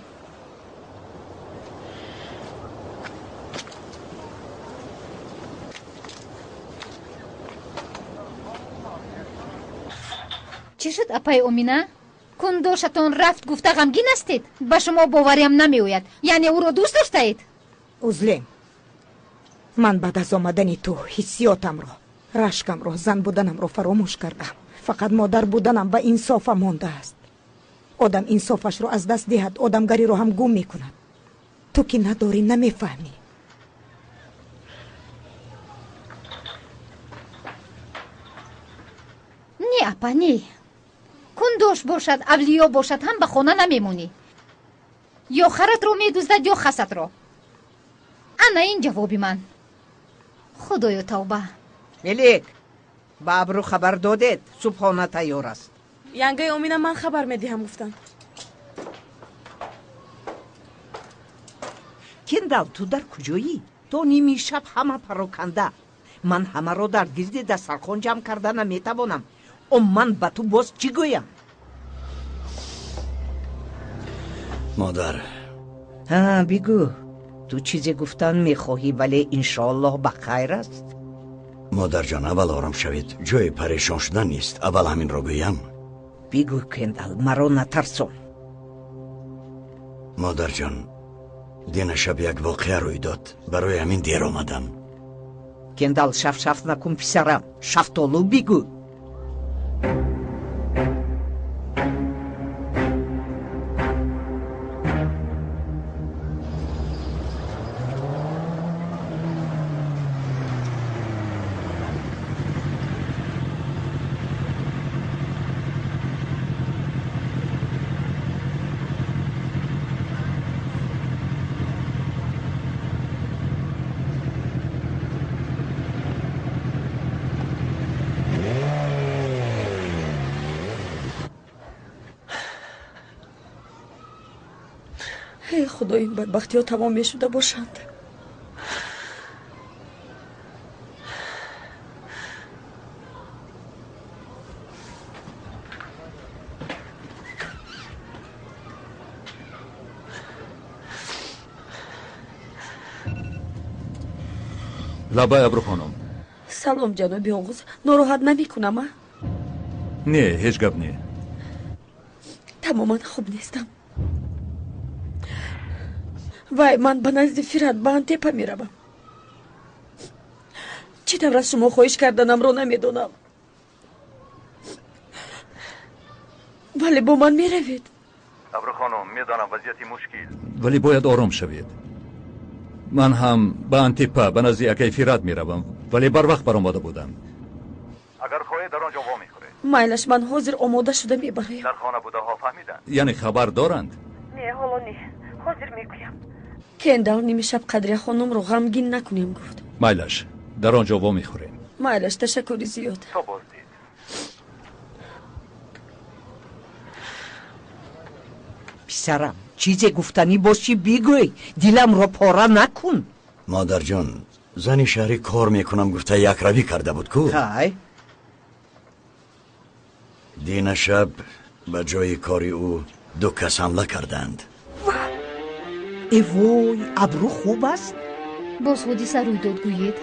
Чӣ шуд, апаи Омина? Кундошатон рафт гуфта ғамгин ҳастед? Ба шумо бовариам намеояд. Яъне ӯро дӯст доштаед? Узлем, ман баъд аз омадани ту ҳиссиётамро, рашкамро, зан буданамро фаромӯш кардам. Фақат модар буданам ва инсофам мондааст. Одам инсофашро аз даст диҳад, одамгариро ҳам гум мекунад. Ту ки надорӣ, намефаҳмӣ. Не, апа, не. Кундош бошад, авлиё бошад, ҳам ба хона намемонӣ. Ё харатро медуздад, ё хасатро. Ана ин ҷавоби ман. Худоё, тавба. Мелек, ба Абру хабар додед, субҳона тайёр аст. Янгаи Омина ман хабар медиҳам гуфтанд. Кендал, ту дар куҷоӣ? То ними шаб ҳама пароканда. Ман ҳамаро дар гирди дастархон ҷамъ карда наметавонам. О, ман ба ту боз чӣ гӯям? Модар. Ҳа, бигӯ. Ту чизе гуфтан мехоҳӣ, вале иншоаллоҳ ба хайр аст. Модарҷон, аввал ором шавед. Ҷои парешон шудан нест. Аввал ҳаминро гӯям. Бигӯ, Кендал, маро натарсон. Модарҷон, дина шаб як воқеа рӯй дод. Барои ҳамин дер омадам. Кендал, шафшаф накун, писарам. Шафтолу бигӯ. Худо, ин бадбахтиҳо тамом мешуда бошанд. Лабай, Абру хонум. Салом, ҷаноби Оғуз. Нороҳат намекунам, а? Не, ҳеҷ гап не. Тамоман хуб нестам. Вай, ман ба назди Фират ба Антепа меравам. Чӣ тавр аз шумо хоҳиш карданамро намедонам, вале бо ман меравед. Абру хонум, медонам вазъияти мушкил, вале бояд ором шавед. Ман ҳам ба Антепа ба назди акаи Фират меравам, вале барвақт баромада будам. Агар хоҳед, дар он ҷо вомехӯред. Майлаш, ман ҳозир омода шуда мебароям. Дар хона будаҳо фаҳмиданд? Яъне хабар доранд? Не, ҳоло не, ҳозир мегӯям. Кендал ними шаб Қадрия хонумро ғамгин накунем гуфт. Майлаш, дар он ҷо вомехӯрем. Майлаш, ташаккури зиёд. То боздид. Писарам, чизе гуфтанӣ бошӣ бигӯй, диламро пора накун. Модарҷон, зани шаҳрӣ кор мекунам гуфта якравӣ карда буд ку? Хай. Дина шаб ба ҷои кори ӯ ду кас ҳамла карданд. Эвой, Абру хуб аст? Боз ҳодиса рӯй дод гӯед.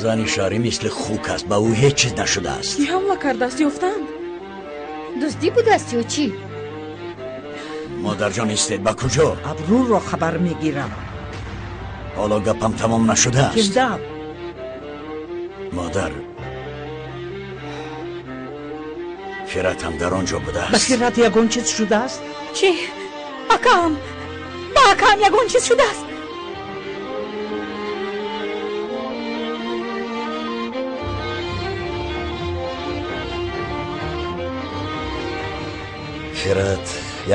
Зани шаҳрӣ мисли хук аст, ба ӯ ҳеҷ чиз нашудааст. Кӣ ҳамла кардааст, ёфтанд? Дуздӣ будааст ё чӣ? Модарҷон, истед, ба куҷо? Абруро хабар мегирам. Ҳоло гапам тамом нашудааст. Кендал. Модар, Фират ҳам дар он ҷо будааст. Ба Фират ягон чиз шудааст? Чӣ? Акаам! Ба акаам ягон чиз шудааст? Фират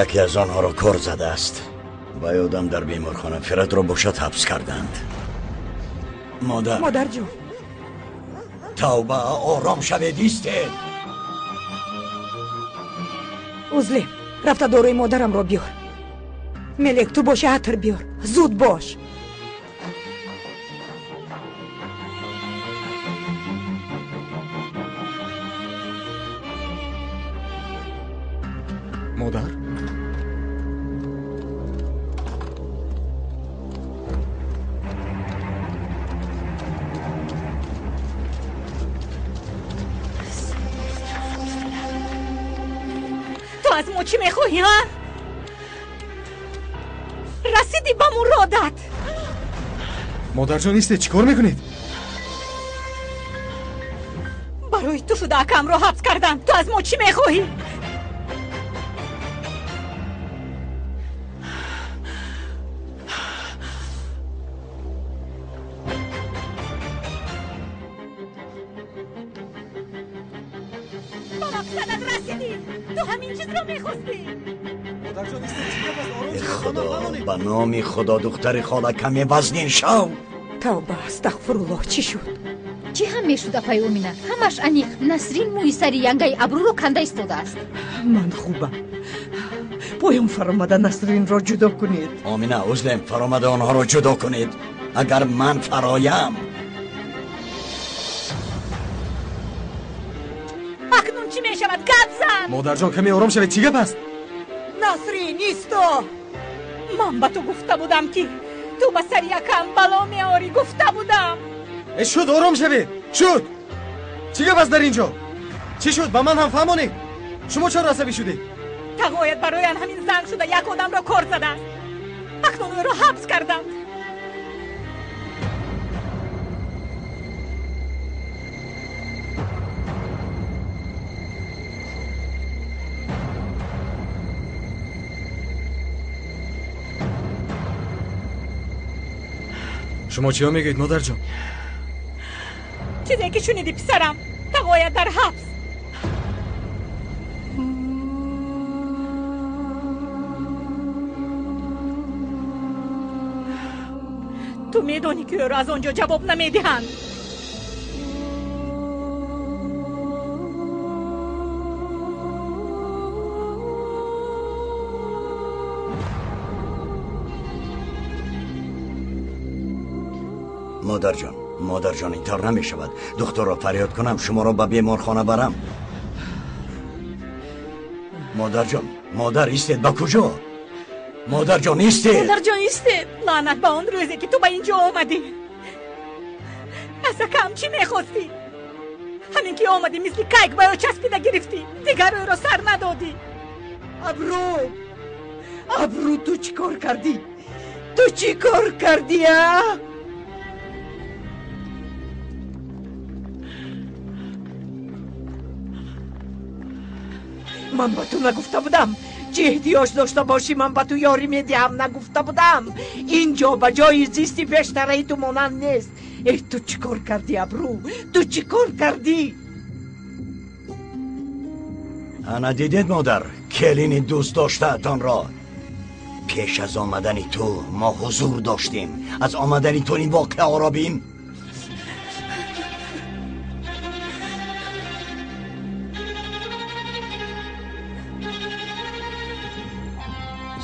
яке аз онҳоро кор задааст. Ва одам дар беморхона Фиратро бошад ҳабс карданд. Модар, модарҷон, тавба, ором шавед, истед. Узлем, рафта дорои модарамро биёр. Мелек, ту боши атр биёр. Зуд бош. Модар? Ту аз мо чӣ мехоҳӣ, ҳа? Расидӣ ба муродат. Модарҷон, истед, чӣ кор мекунед? Барои ту шуда акамро ҳабс карданд. Ту аз мо чӣ мехоҳӣ? Ба мақсадат расидӣ. Ту ҳамин чизро мехостӣ. Худо, ба номи Худо, духтари хола каме вазнин шав. Тавба, астағфируллоҳ, чӣ шуд? Чӣ ҳам мешуд, апай Омина? Ҳамаш аниқ. Насрин мӯи сари янгаи Абрӯро канда истодааст. Ман хубам. Поён фаромада Насринро ҷудо кунед. Омина, узлем, фаромада онҳоро ҷудо кунед. Агар ман фароям. Акнун чӣ мешавад? Гап зан! Модарҷон, каме ором шавед, чӣ гап аст? Насрин, исто! Ман ба ту гуфта будам, ки ту ба сари якам бало меорӣ, гуфта будам. Э, шуд, ором шавед, шуд. Чӣ гап аст дар ин ҷо? Чӣ шуд? Ба ман ҳам фаҳмонед. Шумо чаро асабӣ шудед? Тағоят барои ан ҳамин занг шуда як одамро кор задааст. Акнун ӯро ҳабс карданд. Шумо чиё мегӯед, модарҷон? Чизе ки шунидӣ, писарам. Тағоят дар ҳабс. Ту медонӣ, ки ӯро аз он ҷо ҷавоб намедиҳанд. Модарҷон, модарҷон, ин тавр намешавад. Духтурро фарёд кунам, шуморо ба беморхона барам. Модарҷон, модар, истед, ба куҷо? Модарҷон, истед! Модарҷон, истед! Лаънат ба он рӯзе, ки ту ба ин ҷо омадӣ. Аз акам чӣ мехостӣ? Ҳамин ки омадӣ, мисли кайк ба ӯ часпида гирифтӣ. Дигар ӯро сар надодӣ. Абрӯ, Абрӯ, ту чӣ кор кардӣ? Ту чӣ кор кардӣ, а? Ман ба ту нагуфта будам, чӣ эҳтиёҷ дошта бошӣ, ман ба ту ёрӣ медиҳам, нагуфта будам. Ин ҷо ба ҷои зисти пештараи ту монанд нест. Э, ту чӣ кор кардӣ, Абрӯ? Ту чӣ кор кардӣ? Ана дидед, модар, келини дӯст доштаатонро. Пеш аз омадани ту мо ҳузур доштем. Аз омадани ту ин воқеаро бин.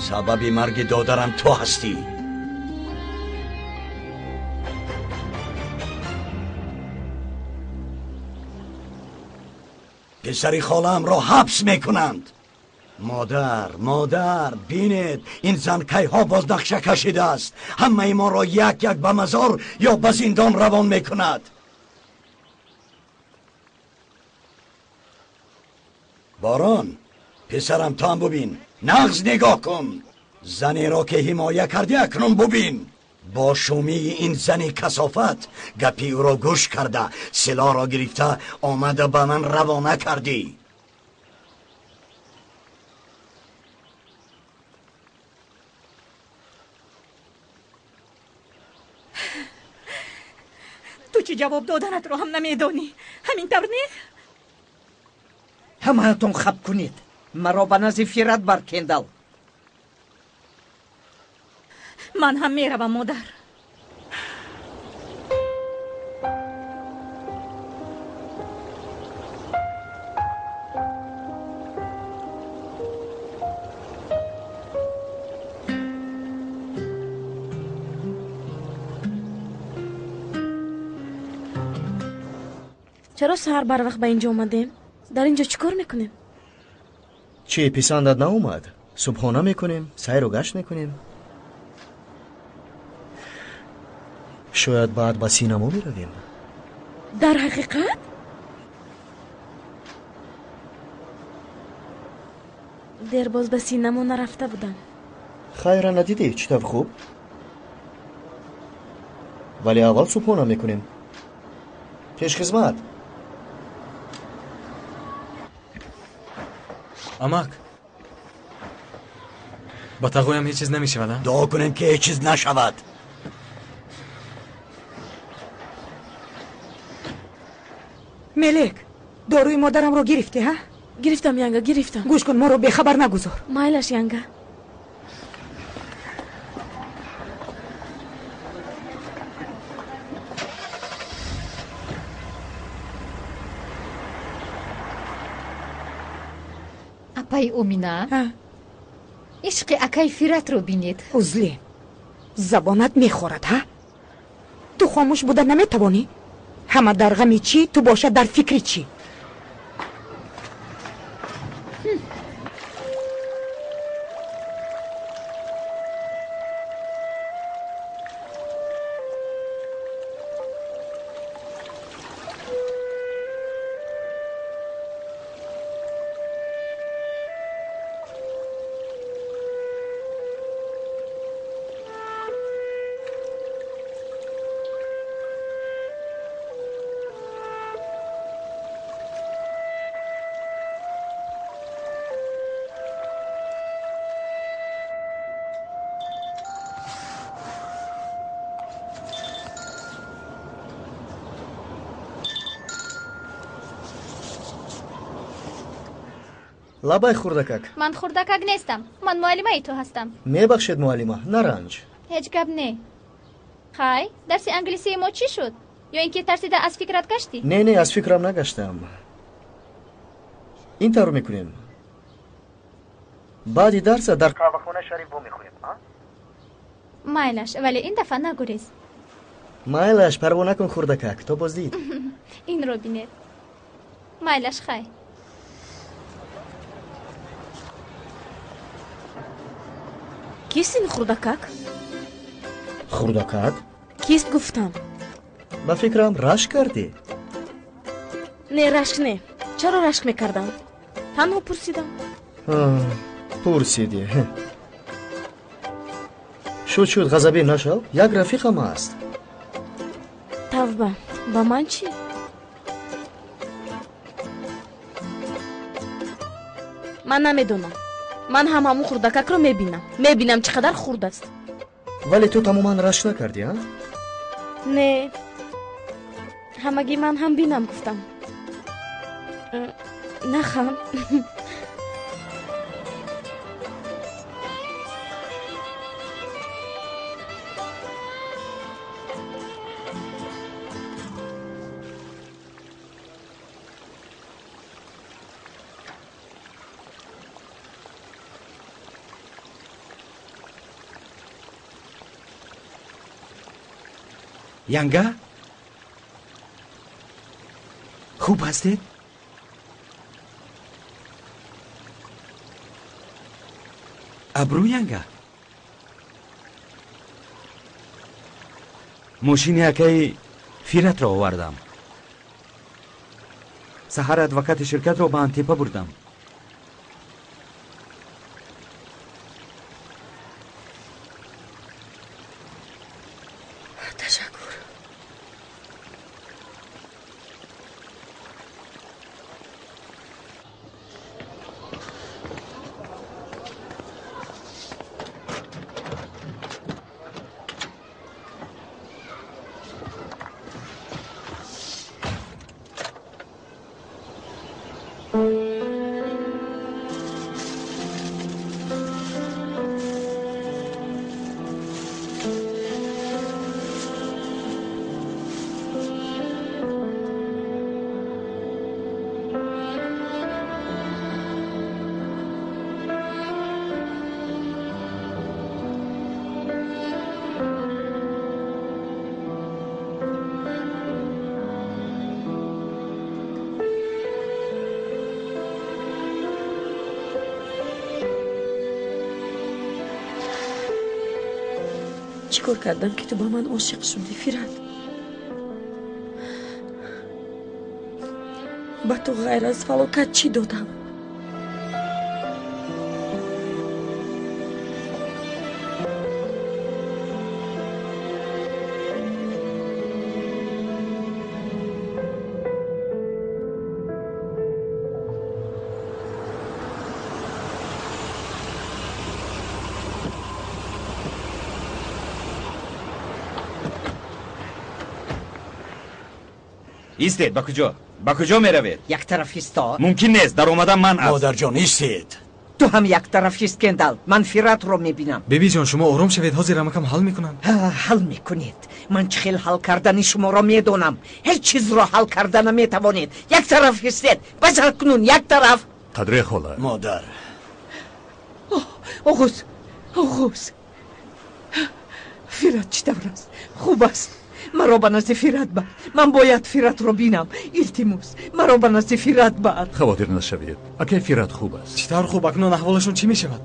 Сабаби марги додарам ту ҳастӣ. Писари холаамро ҳабс мекунанд. Модар, модар, бинед, ин зан кайҳо боз нақша кашидааст. Ҳамаи моро як як ба мазор ё ба зиндон равон мекунад. Борон, писарам, ту ҳам бубин. Нағз нигоҳ кун. Занеро ки ҳимоя кардӣ, акнун бубин. Бо шумии ин зани касофат гапи ӯро гӯш карда, силоҳро гирифта омада ба ман равона кардӣ. Ту чӣ ҷавоб доданатро ҳам намедонӣ. Ҳамин тавр не? Ҳамаатон хаб кунед. Маро ба назди Фират бар, Кендал. Ман ҳам меравам, модар. Чаро саҳар барвақт ба ин ҷо омадем? Дар ин ҷо чӣ кор мекунем? Чӣ, писандат наомад? Субҳона мекунем, сайру гашт мекунем. Шояд баъд ба синамо меравем. Дар ҳақиқат? Дербоз ба синамо нарафта будам. Хайра, надидӣ? Чӣ тавр хуб? Вале аввал субҳона мекунем. Пешхизмат. Амак, ба тағоям ҳеҷ чиз намешавад? Дуо кунем, ки ҳеҷ чиз нашавад. Мелек, доруи модарамро гирифтӣ, ҳа? Гирифтам, янга, гирифтам. Гӯш кун, моро бехабар нагузор. Майлаш, янга. Апаи Омина, ишқи акаи Фиратро бинед. Узли, забонат мехорад, ҳа? Ту хомӯш буда наметавонӣ? Ҳама дар ғами чӣ, ту бошад дар фикри чӣ? Лабай, хурдакак. Ман хурдакак нестам, ман муаллимаи ту ҳастам. Мебахшед, муаллима, наранҷ. Ҳеҷ гап не. Хай, дарси англисии мо чӣ шуд? Ё ин ки тарсида аз фикрат гаштӣ? Не, не, аз фикрам нагаштам. Ин тавр мекунем, баъди дарса дар қаҳвахона Шариф вомехӯрем. Майлаш, вале ин дафъа нагурез. Майлаш, парво накун, хурдакак, то боздид. Инро бинед. Майлаш, хай. Кист ин хурдакак? Хурдакак? Кист, гуфтам. Ба фикрам, рашк кардӣ. Не, рашк не. Чаро рашк мекардам? Танҳо пурсидам. Пурсидӣ. Шуд, шуд, ғазабӣ нашав, як рафиқам аст. Тавба, ба ман чӣ? Ман намедонам. Ман ҳам ҳамун хурдакакро мебинам. Мебинам, чӣ қадар хурд аст. Вале ту тамоман рашк накардӣ, а? Не, ҳамагӣ ман ҳам бинам гуфтам. Наханд. Янга, хуб ҳастед? Абрӯ, янга, мошини акаи Фиратро овардам. Саҳар адвокати ширкатро ба Антепа бурдам. Ташаккур. Чӣ кор кардам, ки ту ба ман ошиқ шудӣ, Фират? Ба ту ғайр аз фалокат чӣ додам? Истед, ба куҷо? Ба куҷо меравед? Як тараф исто. Мумкин нест, даромадан манъ аст. Модарҷон, истед. Ту ҳам як тараф ист, Кендал. Ман Фиратро мебинам. Бибиҷон, шумо ором шавед, ҳозир амакам ҳал мекунанд. Ҳал мекунед. Ман чӣ хел ҳал кардани шуморо медонам. Ҳеҷ чизро ҳал карда наметавонед. Як тараф истед. Бас акнун як тараф. Қадре хола. Модар. Оғуз, Оғуз. Фират чӣ тавр аст? Хуб аст. Маро ба назди Фират бар. Ман бояд Фиратро бинам. Илтимос, маро ба назди Фират бар. Хавотир нашавед. Акай Фират хуб аст. Чӣ тавр хуб? Акнун аҳволашон чӣ мешавад?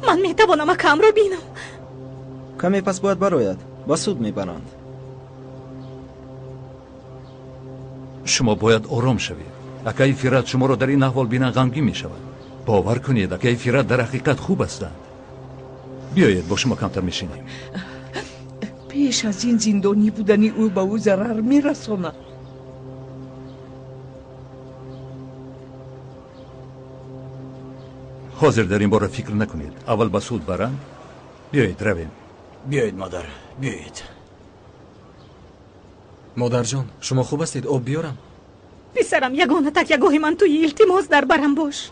Ман метавонам акамро бинам. Каме пас бояд барояд. Ба суд мебаранд. Шумо бояд ором шавед. Акаи Фират шуморо дар ин аҳвол бинан ғамгин мешавад. Бовар кунед, акаи Фират дар ҳақиқат хуб ҳастанд. Биёед, бо шумо камтар мешинем. Пеш аз ин зиндонӣ будани ӯ ба ӯ зарар мерасонад. Ҳозир дар ин бора фикр накунед. Аввал ба суд баранд. Биёед, равем. Биёед, модар, биёед. Модарҷон, шумо хуб ҳастед? Об биёрам? Писарам, ягона такягоҳи ман туи, илтимос дар барам бош.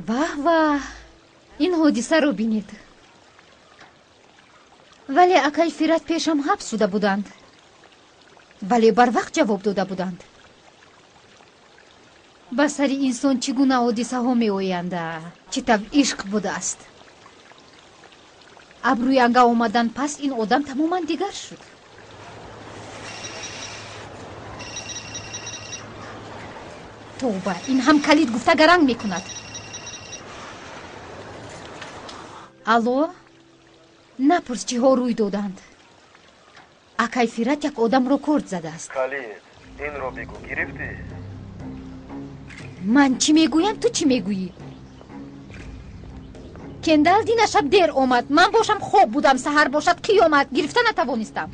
Ваҳ ваҳ, ин ҳодисаро бинед. Вале акай Фират пешам ҳабс шуда буданд. Вале барвақт ҷавоб дода буданд. Ба сари инсон чӣ гуна ҳодисаҳо меоянда? Чӣ тавр ишқ будааст? Абрӯянга омадан пас ин одам тамоман дигар шуд. Тавба, ин ҳам калид гуфта гаранг мекунад. Алло, напурс чиҳо рӯй доданд. Акай Фират як одамро корд задааст. Калид, инро бигӯ, гирифтӣ? Ман чӣ мегӯям, ту чӣ мегӯӣ? Кендал дина шаб дер омад. Ман бошам хоб будам, саҳар бошад қиёмат, гирифта натавонистам.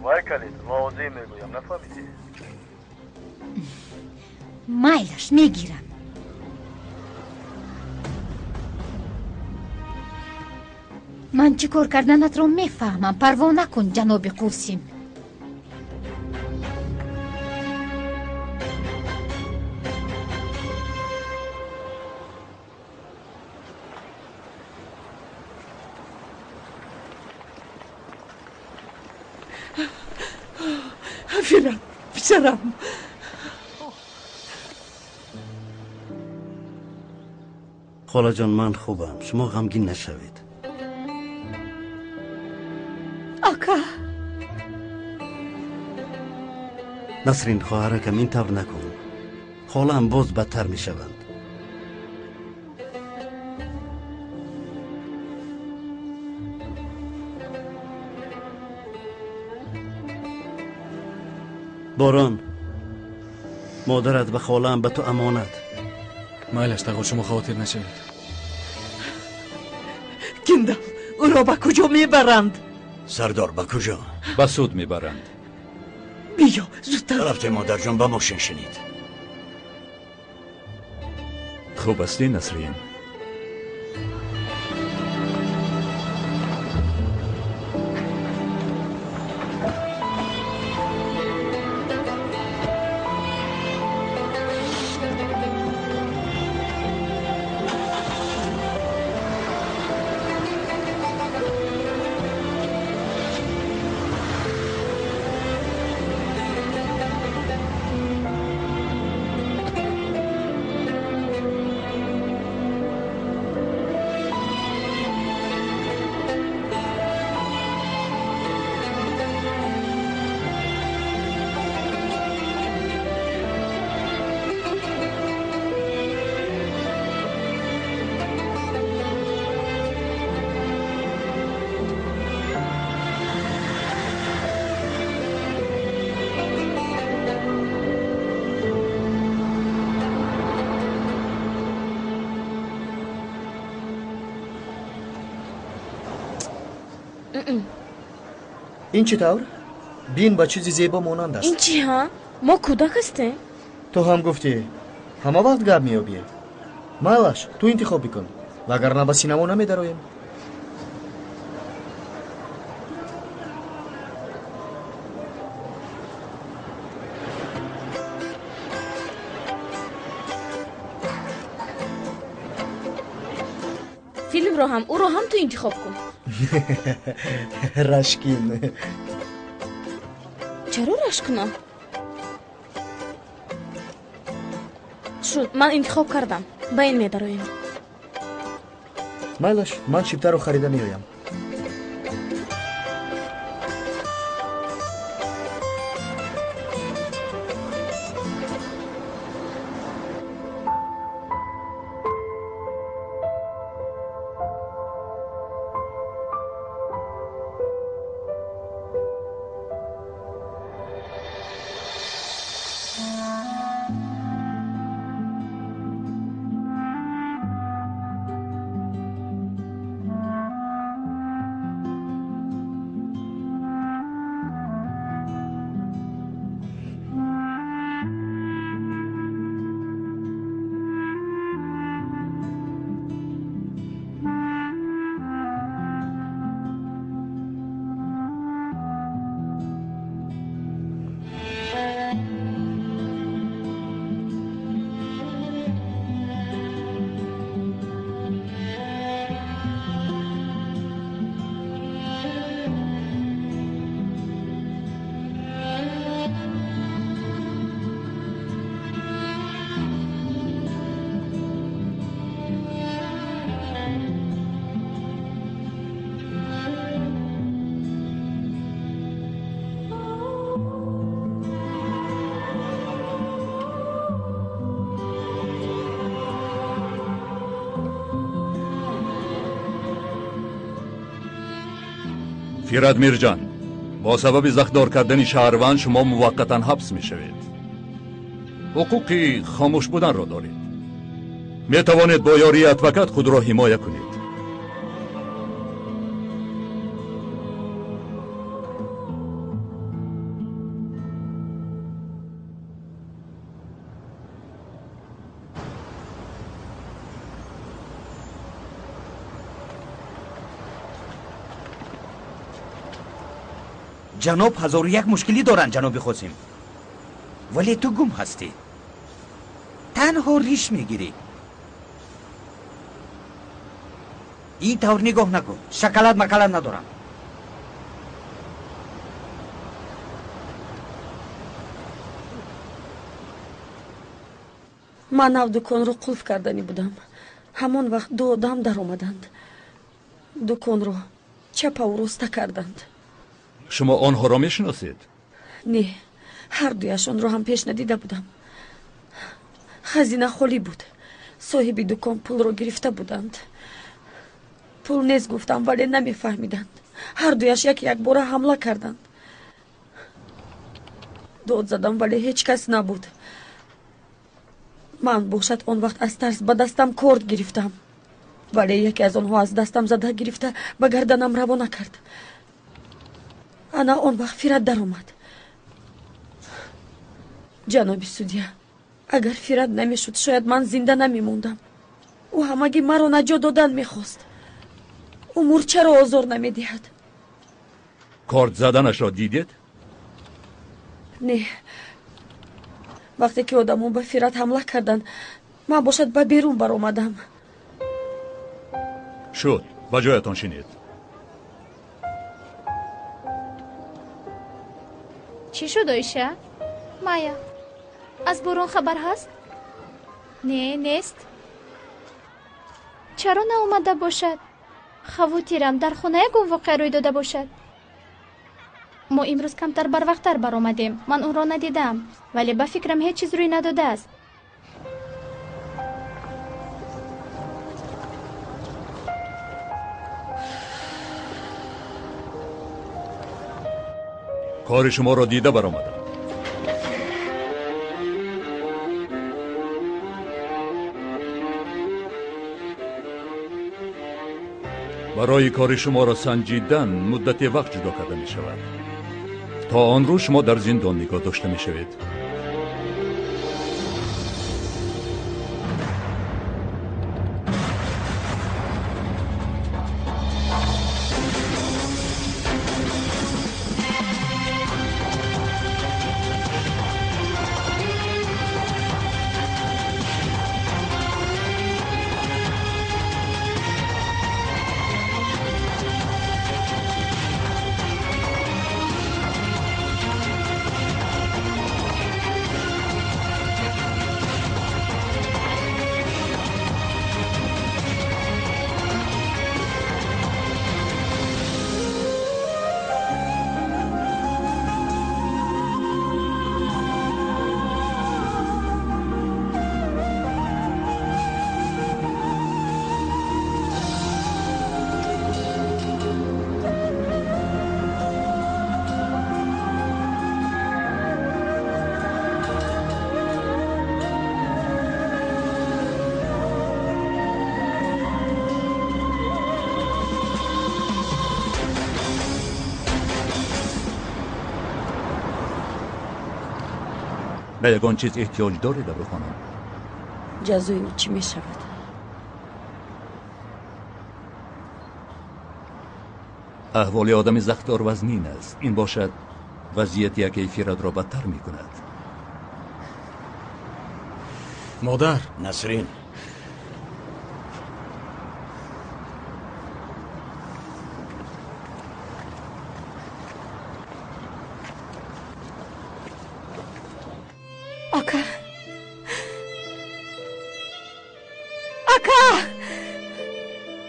Вай калид, возеҳ мегӯям, нафаҳмидӣ? Майлаш, мегирам. Ман чӣ кор карданатро мефаҳмам. Парво накун, ҷаноби Қосим. Фират, писарам. Холаҷон, ман хубам. Шумо ғамгин нашавед. Ака. Насрин, хоҳаракам, ин тавр накун. Холаам боз бадтар мешаванд. Борон, модарат ва холаам ба ту амонат. Майлаш, тағо, шумо хавотир нашавед. Кендал, ӯро ба куҷо мебаранд? Сардор, ба куҷо? Ба суд мебаранд. Биё, зудтар. Рафте, модарҷон, ба мошин шинед. Хуб ҳастӣ, Насрин? Ин чӣ тавр? Бин, ба чизи зебо монанд аст. Ин чӣ, ҳа? Мо кӯдак ҳастем. Ту ҳам гуфтӣ, ҳама вақт гап меёбӣ. Майлаш, ту интихоб бикун, вагарна ба синамо намедароем. Филмро ҳам, ӯро ҳам ту интихоб кун. Рашкин. Чаро рашк кунам? Шуд, ман интихоб кардам. Ба ин медароем. Майлаш, ман чиптаро харида меоям. Фират Мирҷан, бо сабаби захмдор кардани шаҳрванд шумо муваққатан ҳабс мешавед. Ҳуқуқи хомӯш буданро доред. Метавонед бо ёрии адвокат худро ҳимоя кунед. Ҷаноб 1001 мушкилӣ доранд, ҷаноби Қосим. Вале ту гум ҳастӣ. Танҳо риш мегирӣ. Ин тавр нигоҳ накун. Шоколад макалад надорам. Ман нав дуконро қулф карданӣ будам. Ҳамон вақт ду одам даромаданд. Дуконро чапаву роста карданд. Шумо онҳоро мешиносед? Не, ҳар дуяшонро ҳам пеш надида будам. Хазина холӣ буд. Соҳиби дукон пулро гирифта буданд. Пул нест гуфтам, вале намефаҳмиданд. Ҳар дуяш яке якбора ҳамла карданд. Дод задам, вале ҳеҷ кас набуд. Ман бошад он вақт аз тарс ба дастам корд гирифтам, вале яке аз онҳо аз дастам зада гирифта ба гарданам равона кард. Ана он вақт Фират даромад. Ҷаноби судья, агар Фират намешуд, шояд ман зинда намемондам. Ӯ ҳамагӣ маро наҷот додан мехост. Ӯ мурчаро озор намедиҳад. Корд заданашро дидед? Не. Вақте ки одамон ба Фират ҳамла карданд, ман бошад ба берун баромадам. Шуд, ба ҷоятон шинед. Чӣ шуд, Оиша? Майя, аз борон хабар ҳаст? Не, нест. Чаро наомада бошад? Хавотирам, дар хона ягон воқеа рӯй дода бошад. Мо имрӯз камтар барвақттар баромадем. Ман ӯро надидам, вале ба фикрам ҳеҷ чиз рӯй надодааст. Кори шуморо дида баромадам. Барои кори шуморо санҷидан муддате вақт ҷудо карда мешавад. То он рӯз шумо дар зиндон нигоҳ дошта мешавед. Ба ягон чиз эҳтиёҷ доред, Абру хонум? Ҷазои ӯ чӣ мешавад? Аҳволи одами захтдор вазнин аст. Ин бошад вазъияти якаи Фиратро бадтар мекунад. Модар. Насрин. Ака. Ака!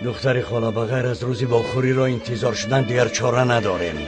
Духтари хола, ба ғайр аз рӯзи вохӯриро интизор шудан дигар чора надорем.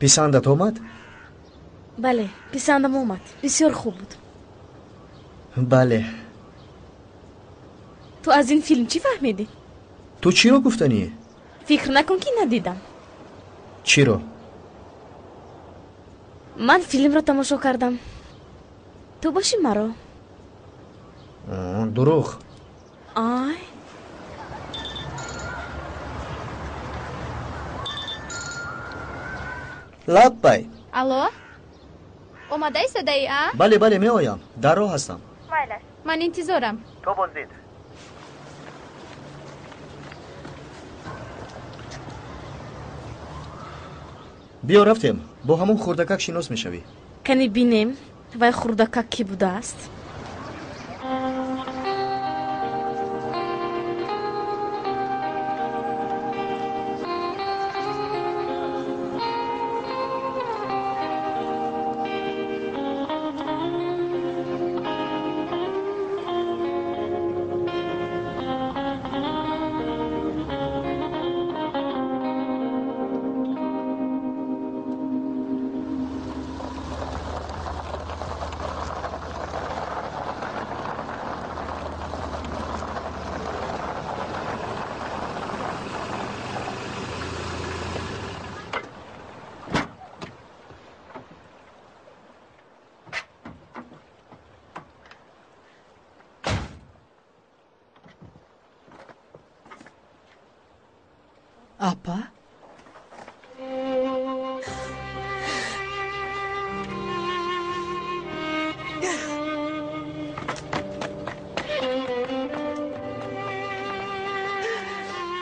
Писандат омад? Бале, писандам омад. Бисёр хуб буд. Бале. Ту аз ин филм чӣ фаҳмидӣ? Ту чиро гуфтанӣ? Фикр накун, ки надидам. Чиро? Ман филмро тамошо кардам. Ту бошӣ маро. Дурӯғ. Ай. Лаббай. Алло? Омадаи садаи, а? Бале, бале, меоям. Дар роҳ ҳастам. Майлаш. Ман интизорам. То боздид. Биё рафтем. Бо ҳамон хурдакак шинос мешавӣ. Кани бинем, вай хурдакак кӣ будааст? Апа?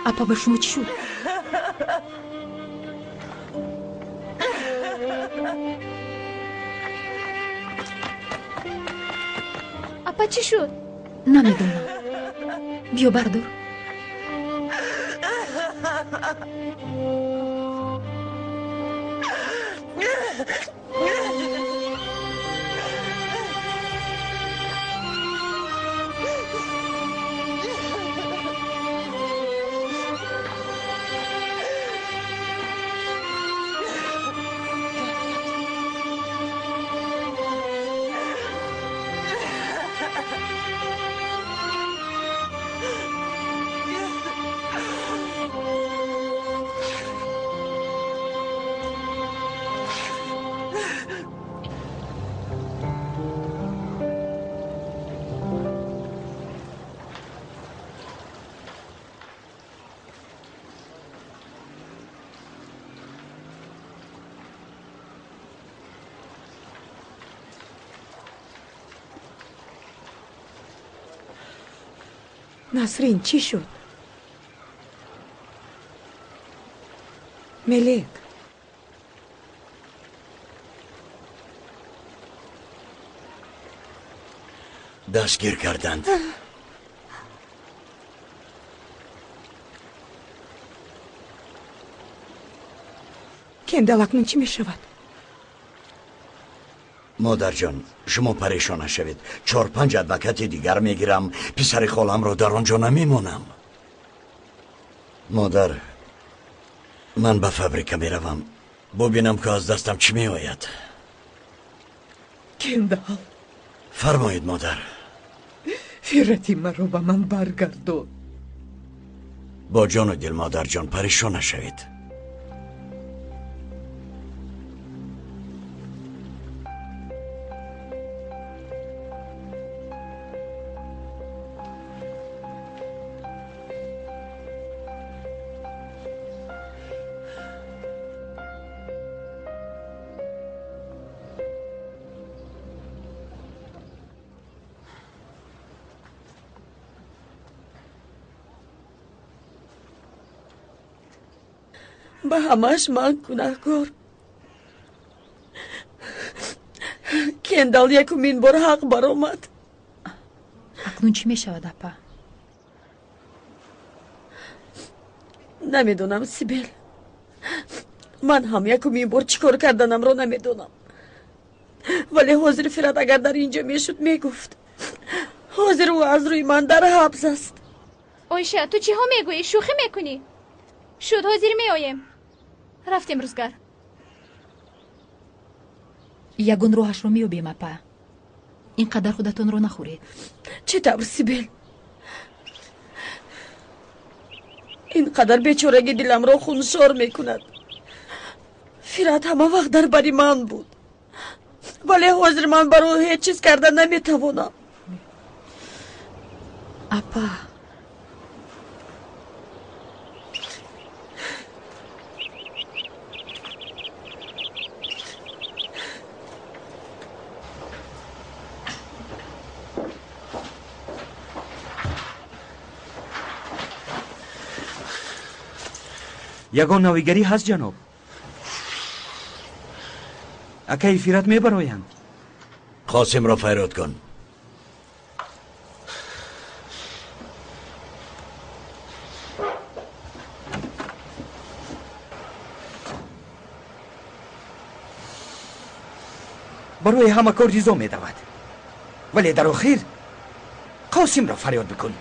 Апа, ба шумо чӣ шуд? Апа, чӣ шуд? Намедонам. Биё бардор. Насрин, чӣ шуд? Мелек. Дастгир карданд. Кендал, акнун чӣ мешавад? Модарҷон, шумо парешон нашавед. 4-5 адвокати дигар мегирам. Писари холамро дар он ҷо намемонам. Модар, ман ба фабрика меравам. Бубинам, ки аз дастам чӣ меояд. Кендал. Фармоед, модар. Фирати маро ба ман баргардон. Бо ҷону дил, модарҷон, парешон нашавед. Ба ҳамаш ман гунаҳкор. Кендал якумин бор ҳақ баромад. Акнун чӣ мешавад, апа? Намедонам, Сибел. Ман ҳам якумин бор чӣ кор карданамро намедонам. Вале ҳозир Фират агар дар ин ҷо мешуд, мегуфт. Ҳозир ӯ аз рӯи ман дар ҳабс аст. Оиша, ту чиҳо мегӯӣ? Шӯхӣ мекунӣ? Шуд, ҳозир меоем. Рафтем, рӯзгар. Ягон роҳашро меёбем, апа. Ин қадар худатонро нахӯред. Чӣ тавр, Сибел? Ин қадар бечорагӣ диламро хуншор мекунад. Фират ҳама вақт дар бари ман буд. Вале ҳозир ман барои ҳеҷ чиз карда наметавонам. Апа, ягон навигарӣ ҳаст, ҷаноб? Акаи Фират мебароянд. Қосимро файрод кун. Барои ҳама кор ризо медавад, вале дар охир Қосимро фарёд бикун.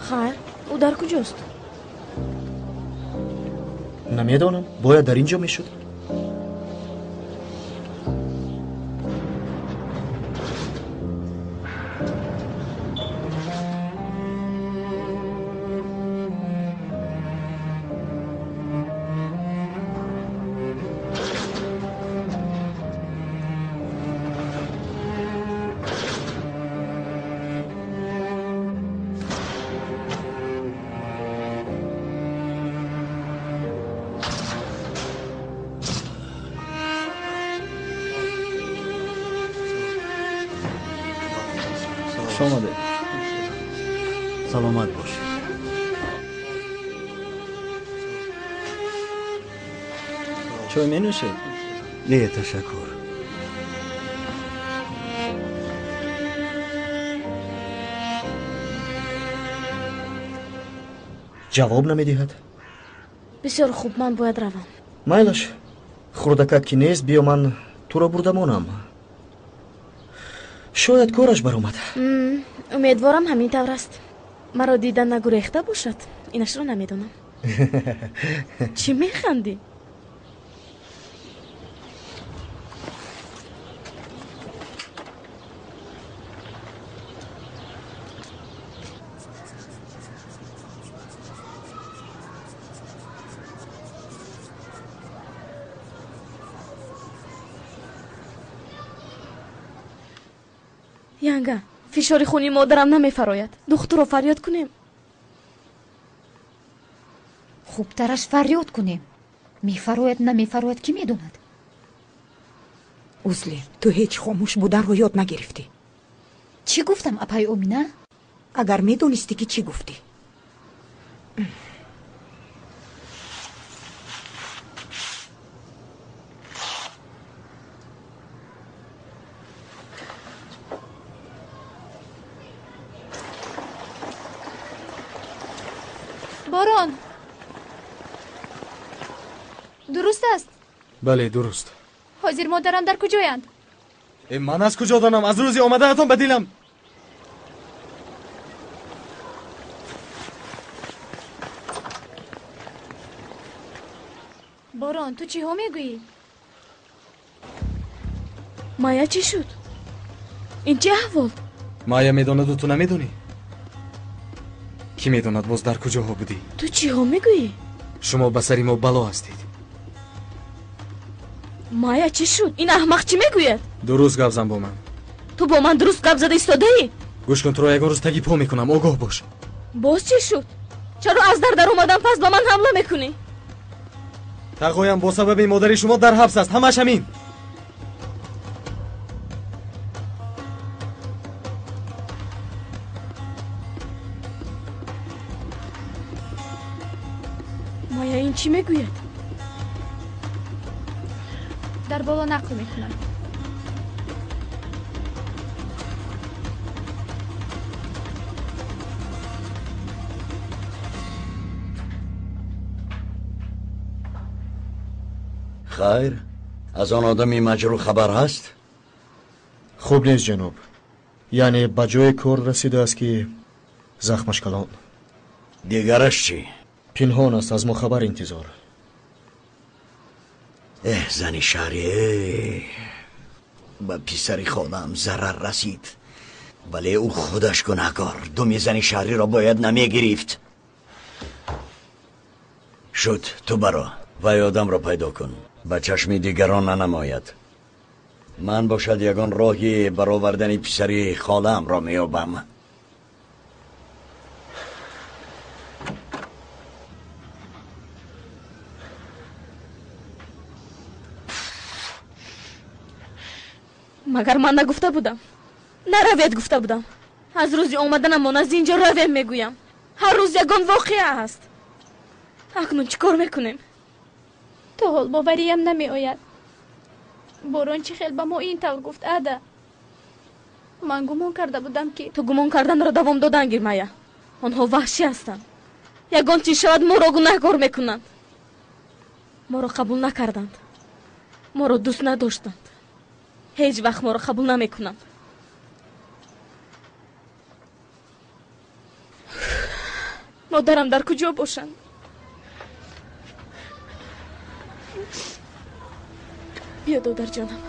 Хайр, ӯ дар куҷост? Намедонам, бояд дар ин ҷо мешуд. Хуш омадед. Саломат бошед. Чой менӯшед? Не, ташаккур. Ҷавоб намедиҳад. Бисёр хуб, ман бояд равам. Майлаш, хурдакак ки нест, биё ман туро бурда монам. Шояд кораш баромад. Умедворам ҳамин тавр аст. Маро дида нагурехта бошад, инашро намедонам. Чӣ механдӣ? Янга, фишори хуни модарам намефарояд. Духтурро фарёд кунем. Хубтараш фарёд кунем. Мефарояд, намефарояд, кӣ медонад? Узли, ту ҳеҷ хомӯш буданро ёд нагирифтӣ. Чӣ гуфтам, апаи Омина? Агар медонистӣ, ки чӣ гуфтӣ. Борон, дуруст аст? Бале, дуруст. Ҳозир модарам дар куҷоянд? Ман аз куҷо донам? Аз рӯзи омадаатон ба дилам. Борон, ту чиҳо мегӯӣ? Майя чӣ шуд? Ин чӣ аҳвол? Майя медонаду ту намедонӣ? Кӣ медонад боз дар куҷоҳо будӣ? Ту чиҳо мегӯӣ? Шумо ба сари мо бало ҳастед. Майя чӣ шуд? Ин аҳмақ чӣ мегӯяд? Дуруст гап зан бо ман. Ту бо ман дуруст гап зада истодаӣ? Гӯш кун, туро ягон рӯз таги по мекунам, огоҳ бош. Боз чӣ шуд? Чаро аз дар даромадан пас ба ман ҳамла мекунӣ? Тағоям бо сабаби модари шумо дар ҳабс аст, ҳамаш ҳамин. Майя, ин чӣ мегӯяд? Дар боло нақл мекунам. Хайр, аз он одами маҷрӯҳ хабар ҳаст? Хуб нест, ҷаноб. Яъне ба ҷое кор расидааст, ки захмаш калон. Дигараш чӣ? Пинҳон аст, аз мо хабар интизор. Эҳ, зани шаҳрӣ, ба писари холаам зарар расид, вале ӯ худаш гунаҳкор. Думи зани шаҳриро бояд намегирифт. Шуд, ту баро вай одамро пайдо кун, ба чашми дигарон нанамояд. Ман бошад ягон роҳи баровардани писари холаамро меёбам. Магар ман нагуфта будам? Наравед гуфта будам. Аз рӯзи омаданамон аз ин ҷо равем мегӯям. Ҳар рӯз ягон воқеа аст. Акнун чӣ кор мекунем? То ҳол бовариям намеояд. Борон чӣ хел ба мо ин тавр гуфт, Ада? Ман гумон карда будам, ки ту гумон карданро давом додан гир, Майя. Онҳо ваҳшӣ ҳастанд. Ягон чиз шавад, моро гунаҳкор мекунанд. Моро қабул накарданд, моро дӯст надоштанд, ҳеҷ вақт моро қабул намекунанд. Модарам дар куҷо бошанд? Биё, додарҷонам.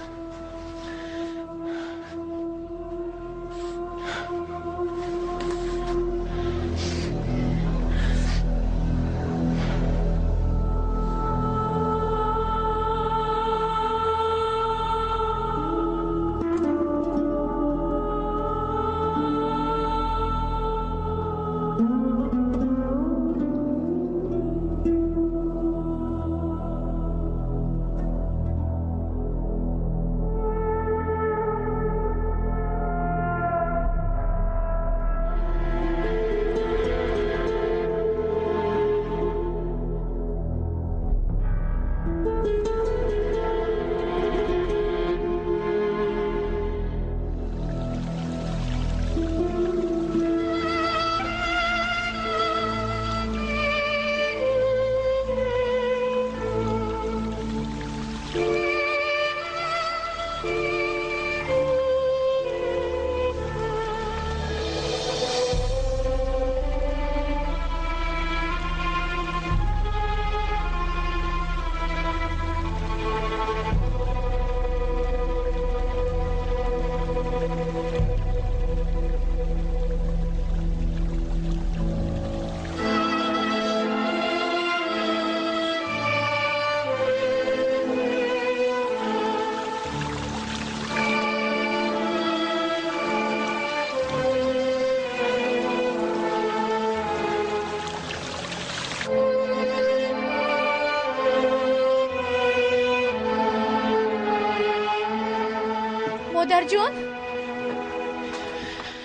Модарҷон,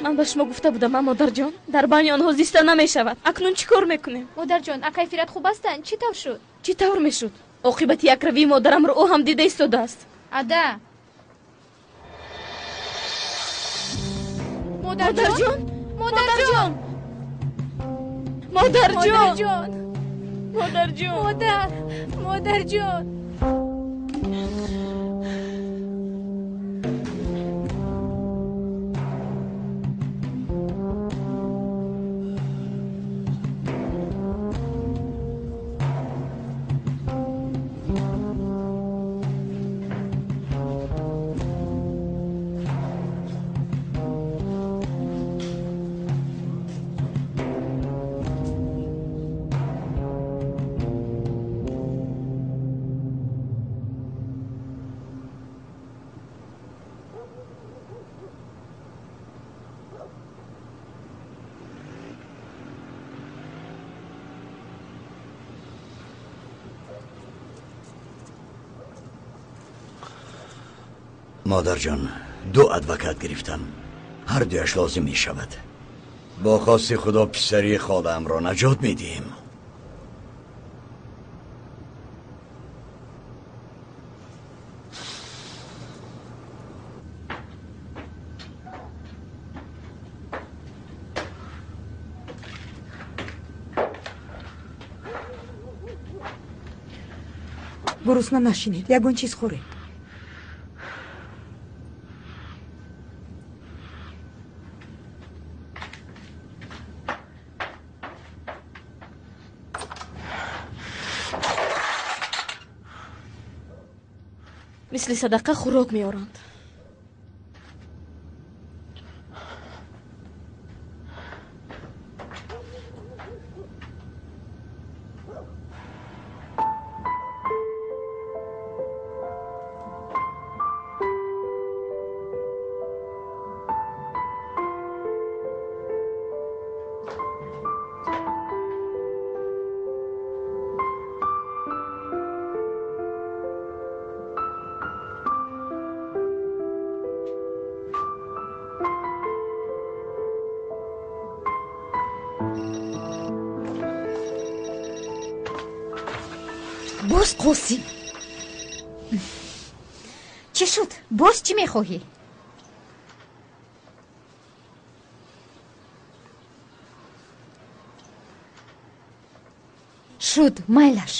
ман ба шумо гуфта будам, модарҷон, дар байни онҳо зиста намешавад. Акнун чӣ кор мекунем? Модарҷон, акай Фират хуб ҳастанд? Чӣ тавр шуд? Чӣ тавр мешуд? Оқибати якравии модарамро ӯ ҳам дида истодааст. Ада, модарҷон, модарҷон, модарҷон, модарҷон, модар, модарҷон. مادرجان، دو адвокат гирифтам. ҳар дуяш лозим мешавад. Бо хости Худо писари холаамро наҷот медиҳем. Гурусна нашинед, ягон чиз хӯред. Мисли садақа хӯрок меоранд. Боз Қосим, чӣ шуд? Боз чӣ мехоҳӣ? Шуд, майлаш.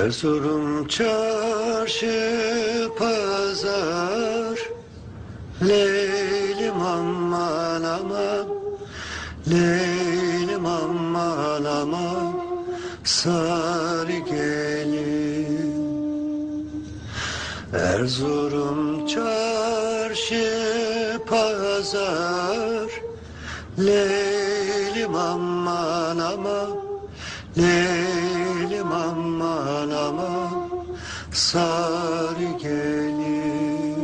Erzurum çarşı pazar, Leylim aman aman, Leylim aman aman, sarı gelin. Erzurum çarşı pazar, Leylim aman aman, Leylim aman aman, sarı gelin.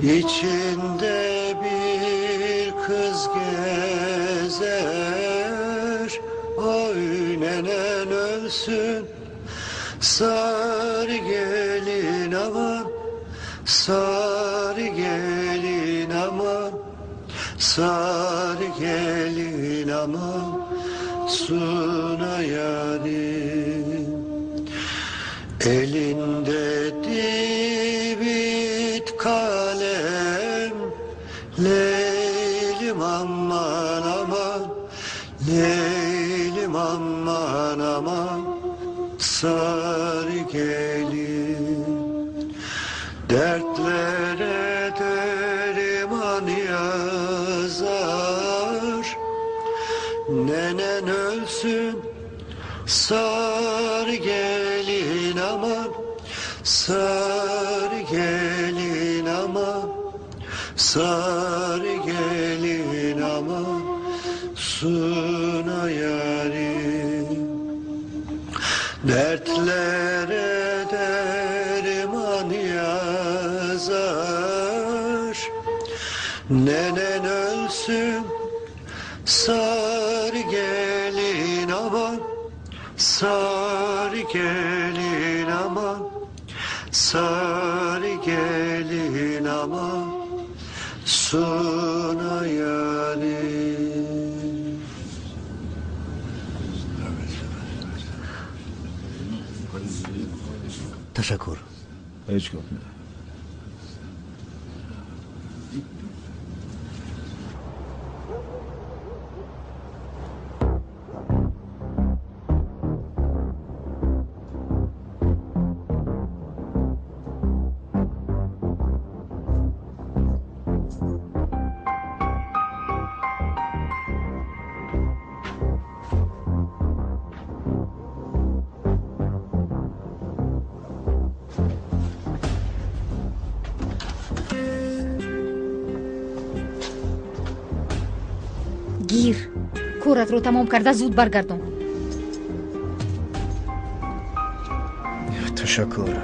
İçinde bir kız gezer, oy nenen ölsün. Sarı gelin aman, sarı gelin aman, sarı gelin aman, suna yarim. Elinde divit aman aman, Leylim aman aman, sarı gelin. Dertlere derman yazar, nenen ölsün sarı gelin aman, sarı gelin aman, sarı gelin aman, suna yarim. Dertlere derman yazar, nenen ölsün sarı gelin aman, sarı gelin aman, sarı gelin aman, suna yarim. Ташаккур. Ҳеҷ гап не. Гир, коратро тамом карда зуд баргардон. Ташаккур.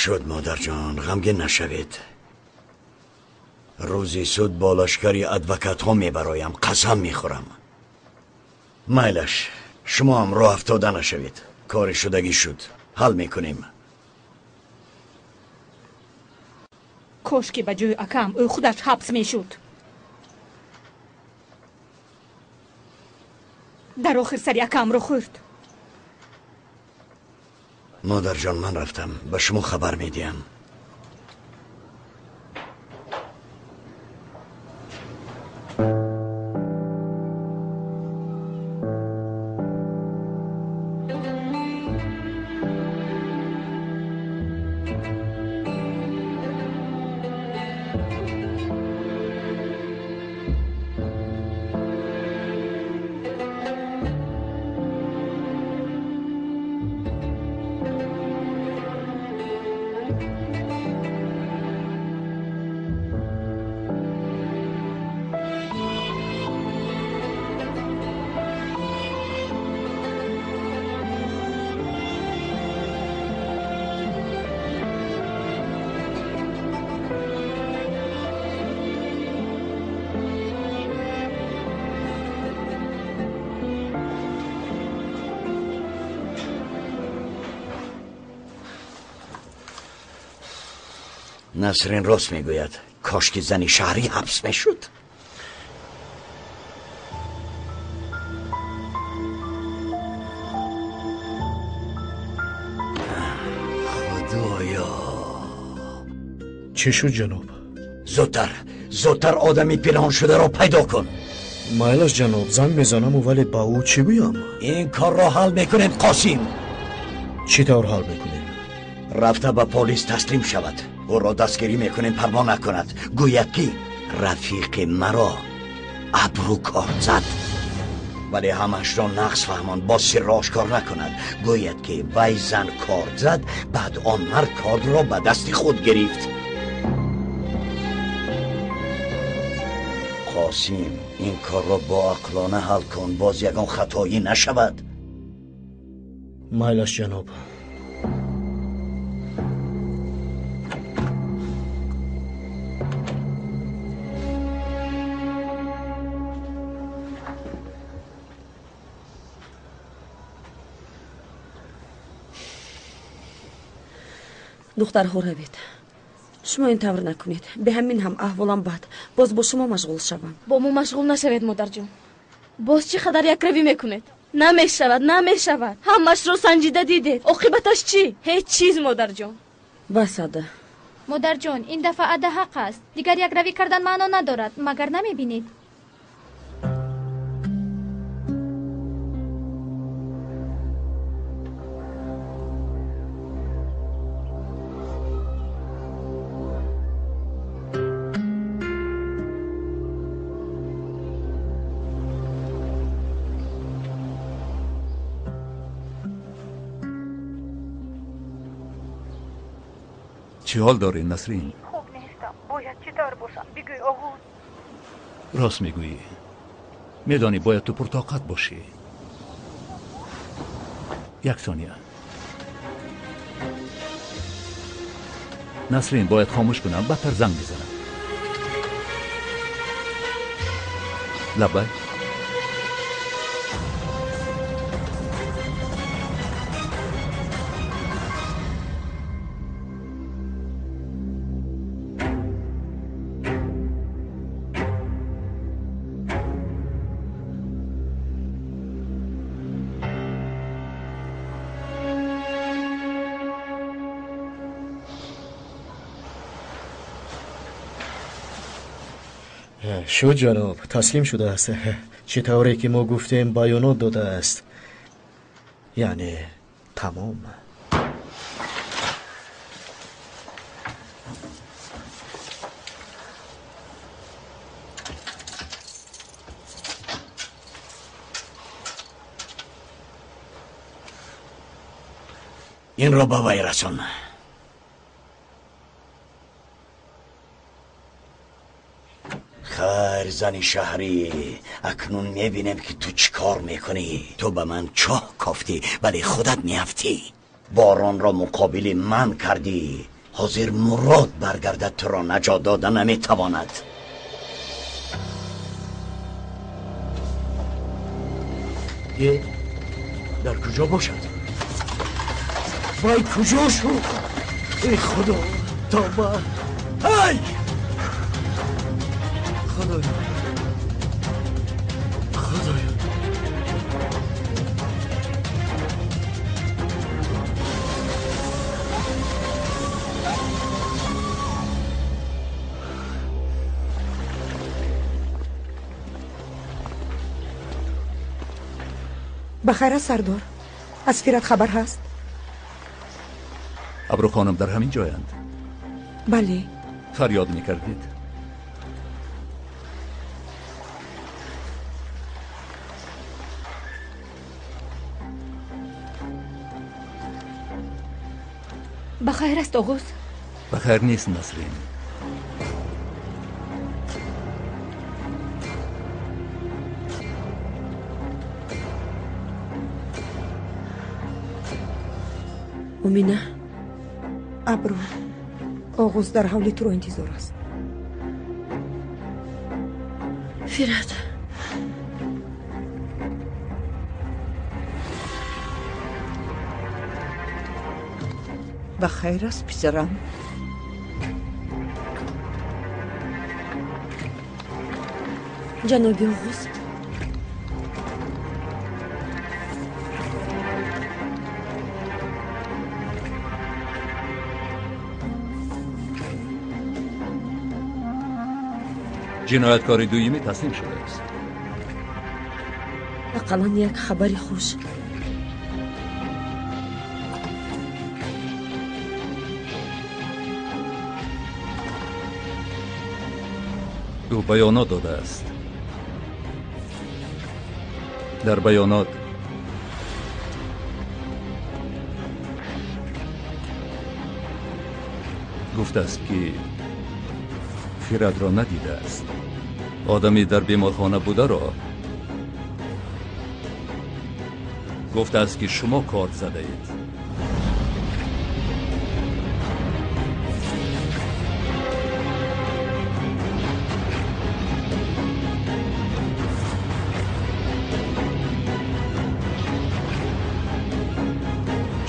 Шуд, модарҷон, ғамгин нашавед. Рӯзи суд бо лашкари адвокатҳо мебароям, қасам мехӯрам. Майлаш, шумо ҳам роҳ афтода нашавед. Кори шудагӣ шуд, ҳал мекунем. Кош ки ба ҷои акам ӯ худаш ҳабс мешуд. Дар охир сари акамро хӯрд. Модарҷон, ман рафтам, ба шумо хабар медиҳам. Насрин рост мегӯяд. Кош ки зани шаҳрӣ ҳабс мешуд. Худоё! Чӣ шуд, ҷаноб? Зудтар, зудтар одами пинҳоншударо пайдо кун. Майлаш, ҷаноб, занг мезанаму, вале ба ӯ чӣ гӯям? Ин корро ҳал мекунем, Қосим. Чӣ тавр ҳал мекунем? Рафта ба полис таслим шавад. Ӯро дастгирӣ мекунем, парво накунад. Гӯяд ки рафиқи маро абрӯ корд зад. Вале ҳамаашро нақс фаҳмонд, боз сирро ошкор накунад. Гӯяд ки вай зан корд зад, баъд он мард кордро ба дасти худ гирифт. Қосим, ин корро боақлона ҳал кун, боз ягон хатоӣ нашавад. Майлаш, ҷаноб. Духтарҳо, равед. Шумо ин тавр накунед. Бе ҳамин ҳам аҳволам бад. Боз бо шумо машғул шавам. Бо мо машғул нашавед, модарҷон. Боз чӣ қадар якравӣ мекунед? Намешавад, намешавад. Ҳамашро санҷида дидед. Оқибаташ чӣ? Ҳеҷ чиз, модарҷон. Бас, Ада. Модарҷон, ин дафъа Ада ҳақ аст. Дигар якравӣ кардан маъно надорад. Магар намебинед? Чӣ ҳол дорӣ, Насрин? Хуб нестам. Бояд чӣ тавр бошам? Бигӯй, Оғуз. Рост мегӯӣ. Медонӣ, бояд ту пуртоқат бошӣ. Як сония. Насрин, бояд хомӯш кунам, бадтар занг мезанам. Лаббай. Шуд, ҷаноб, таслим шудааст. Чӣ тавре ки мо гуфтем, баёнот додааст. Яъне тамом. Инро ба вай расон. Хайр, зани шаҳрӣ, акнун мебинем ки ту чӣ кор мекунӣ. Ту ба ман чоҳ кофтӣ, вале худат меафтӣ. Боронро муқобили ман кардӣ. Ҳозир Мурод баргардад, туро наҷот дода наметавонад. Дар куҷо бошад? Вай куҷо шуд? Эй худо, тавба! Ай! Худоё, Худоё! Ба хайр аст, сардор? Аз Фират хабар ҳаст? Абру хонум дар ҳамин ҷоянд? Бале. Фарёд мекардед? Ба хайр аст, Оғуз? Ба хайр нест, Насрин. Умина. Абру, Оғуз дар ҳавли туро интизор аст. Фират. Ба хайр аст, писарам? Ҷаноби Оғуз, ҷинояткори дуюмӣ таслим шудааст. Ақаллан як хабари хуш. Ӯ баёнот додааст. Дар баёнот гуфтааст, ки Фиратро надидааст. Одами дар беморхона бударо гуфтааст, ки шумо корд задаед.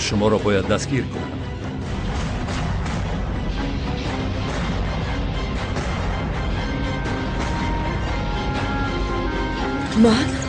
Шуморо бояд дастгир кунам. Ман?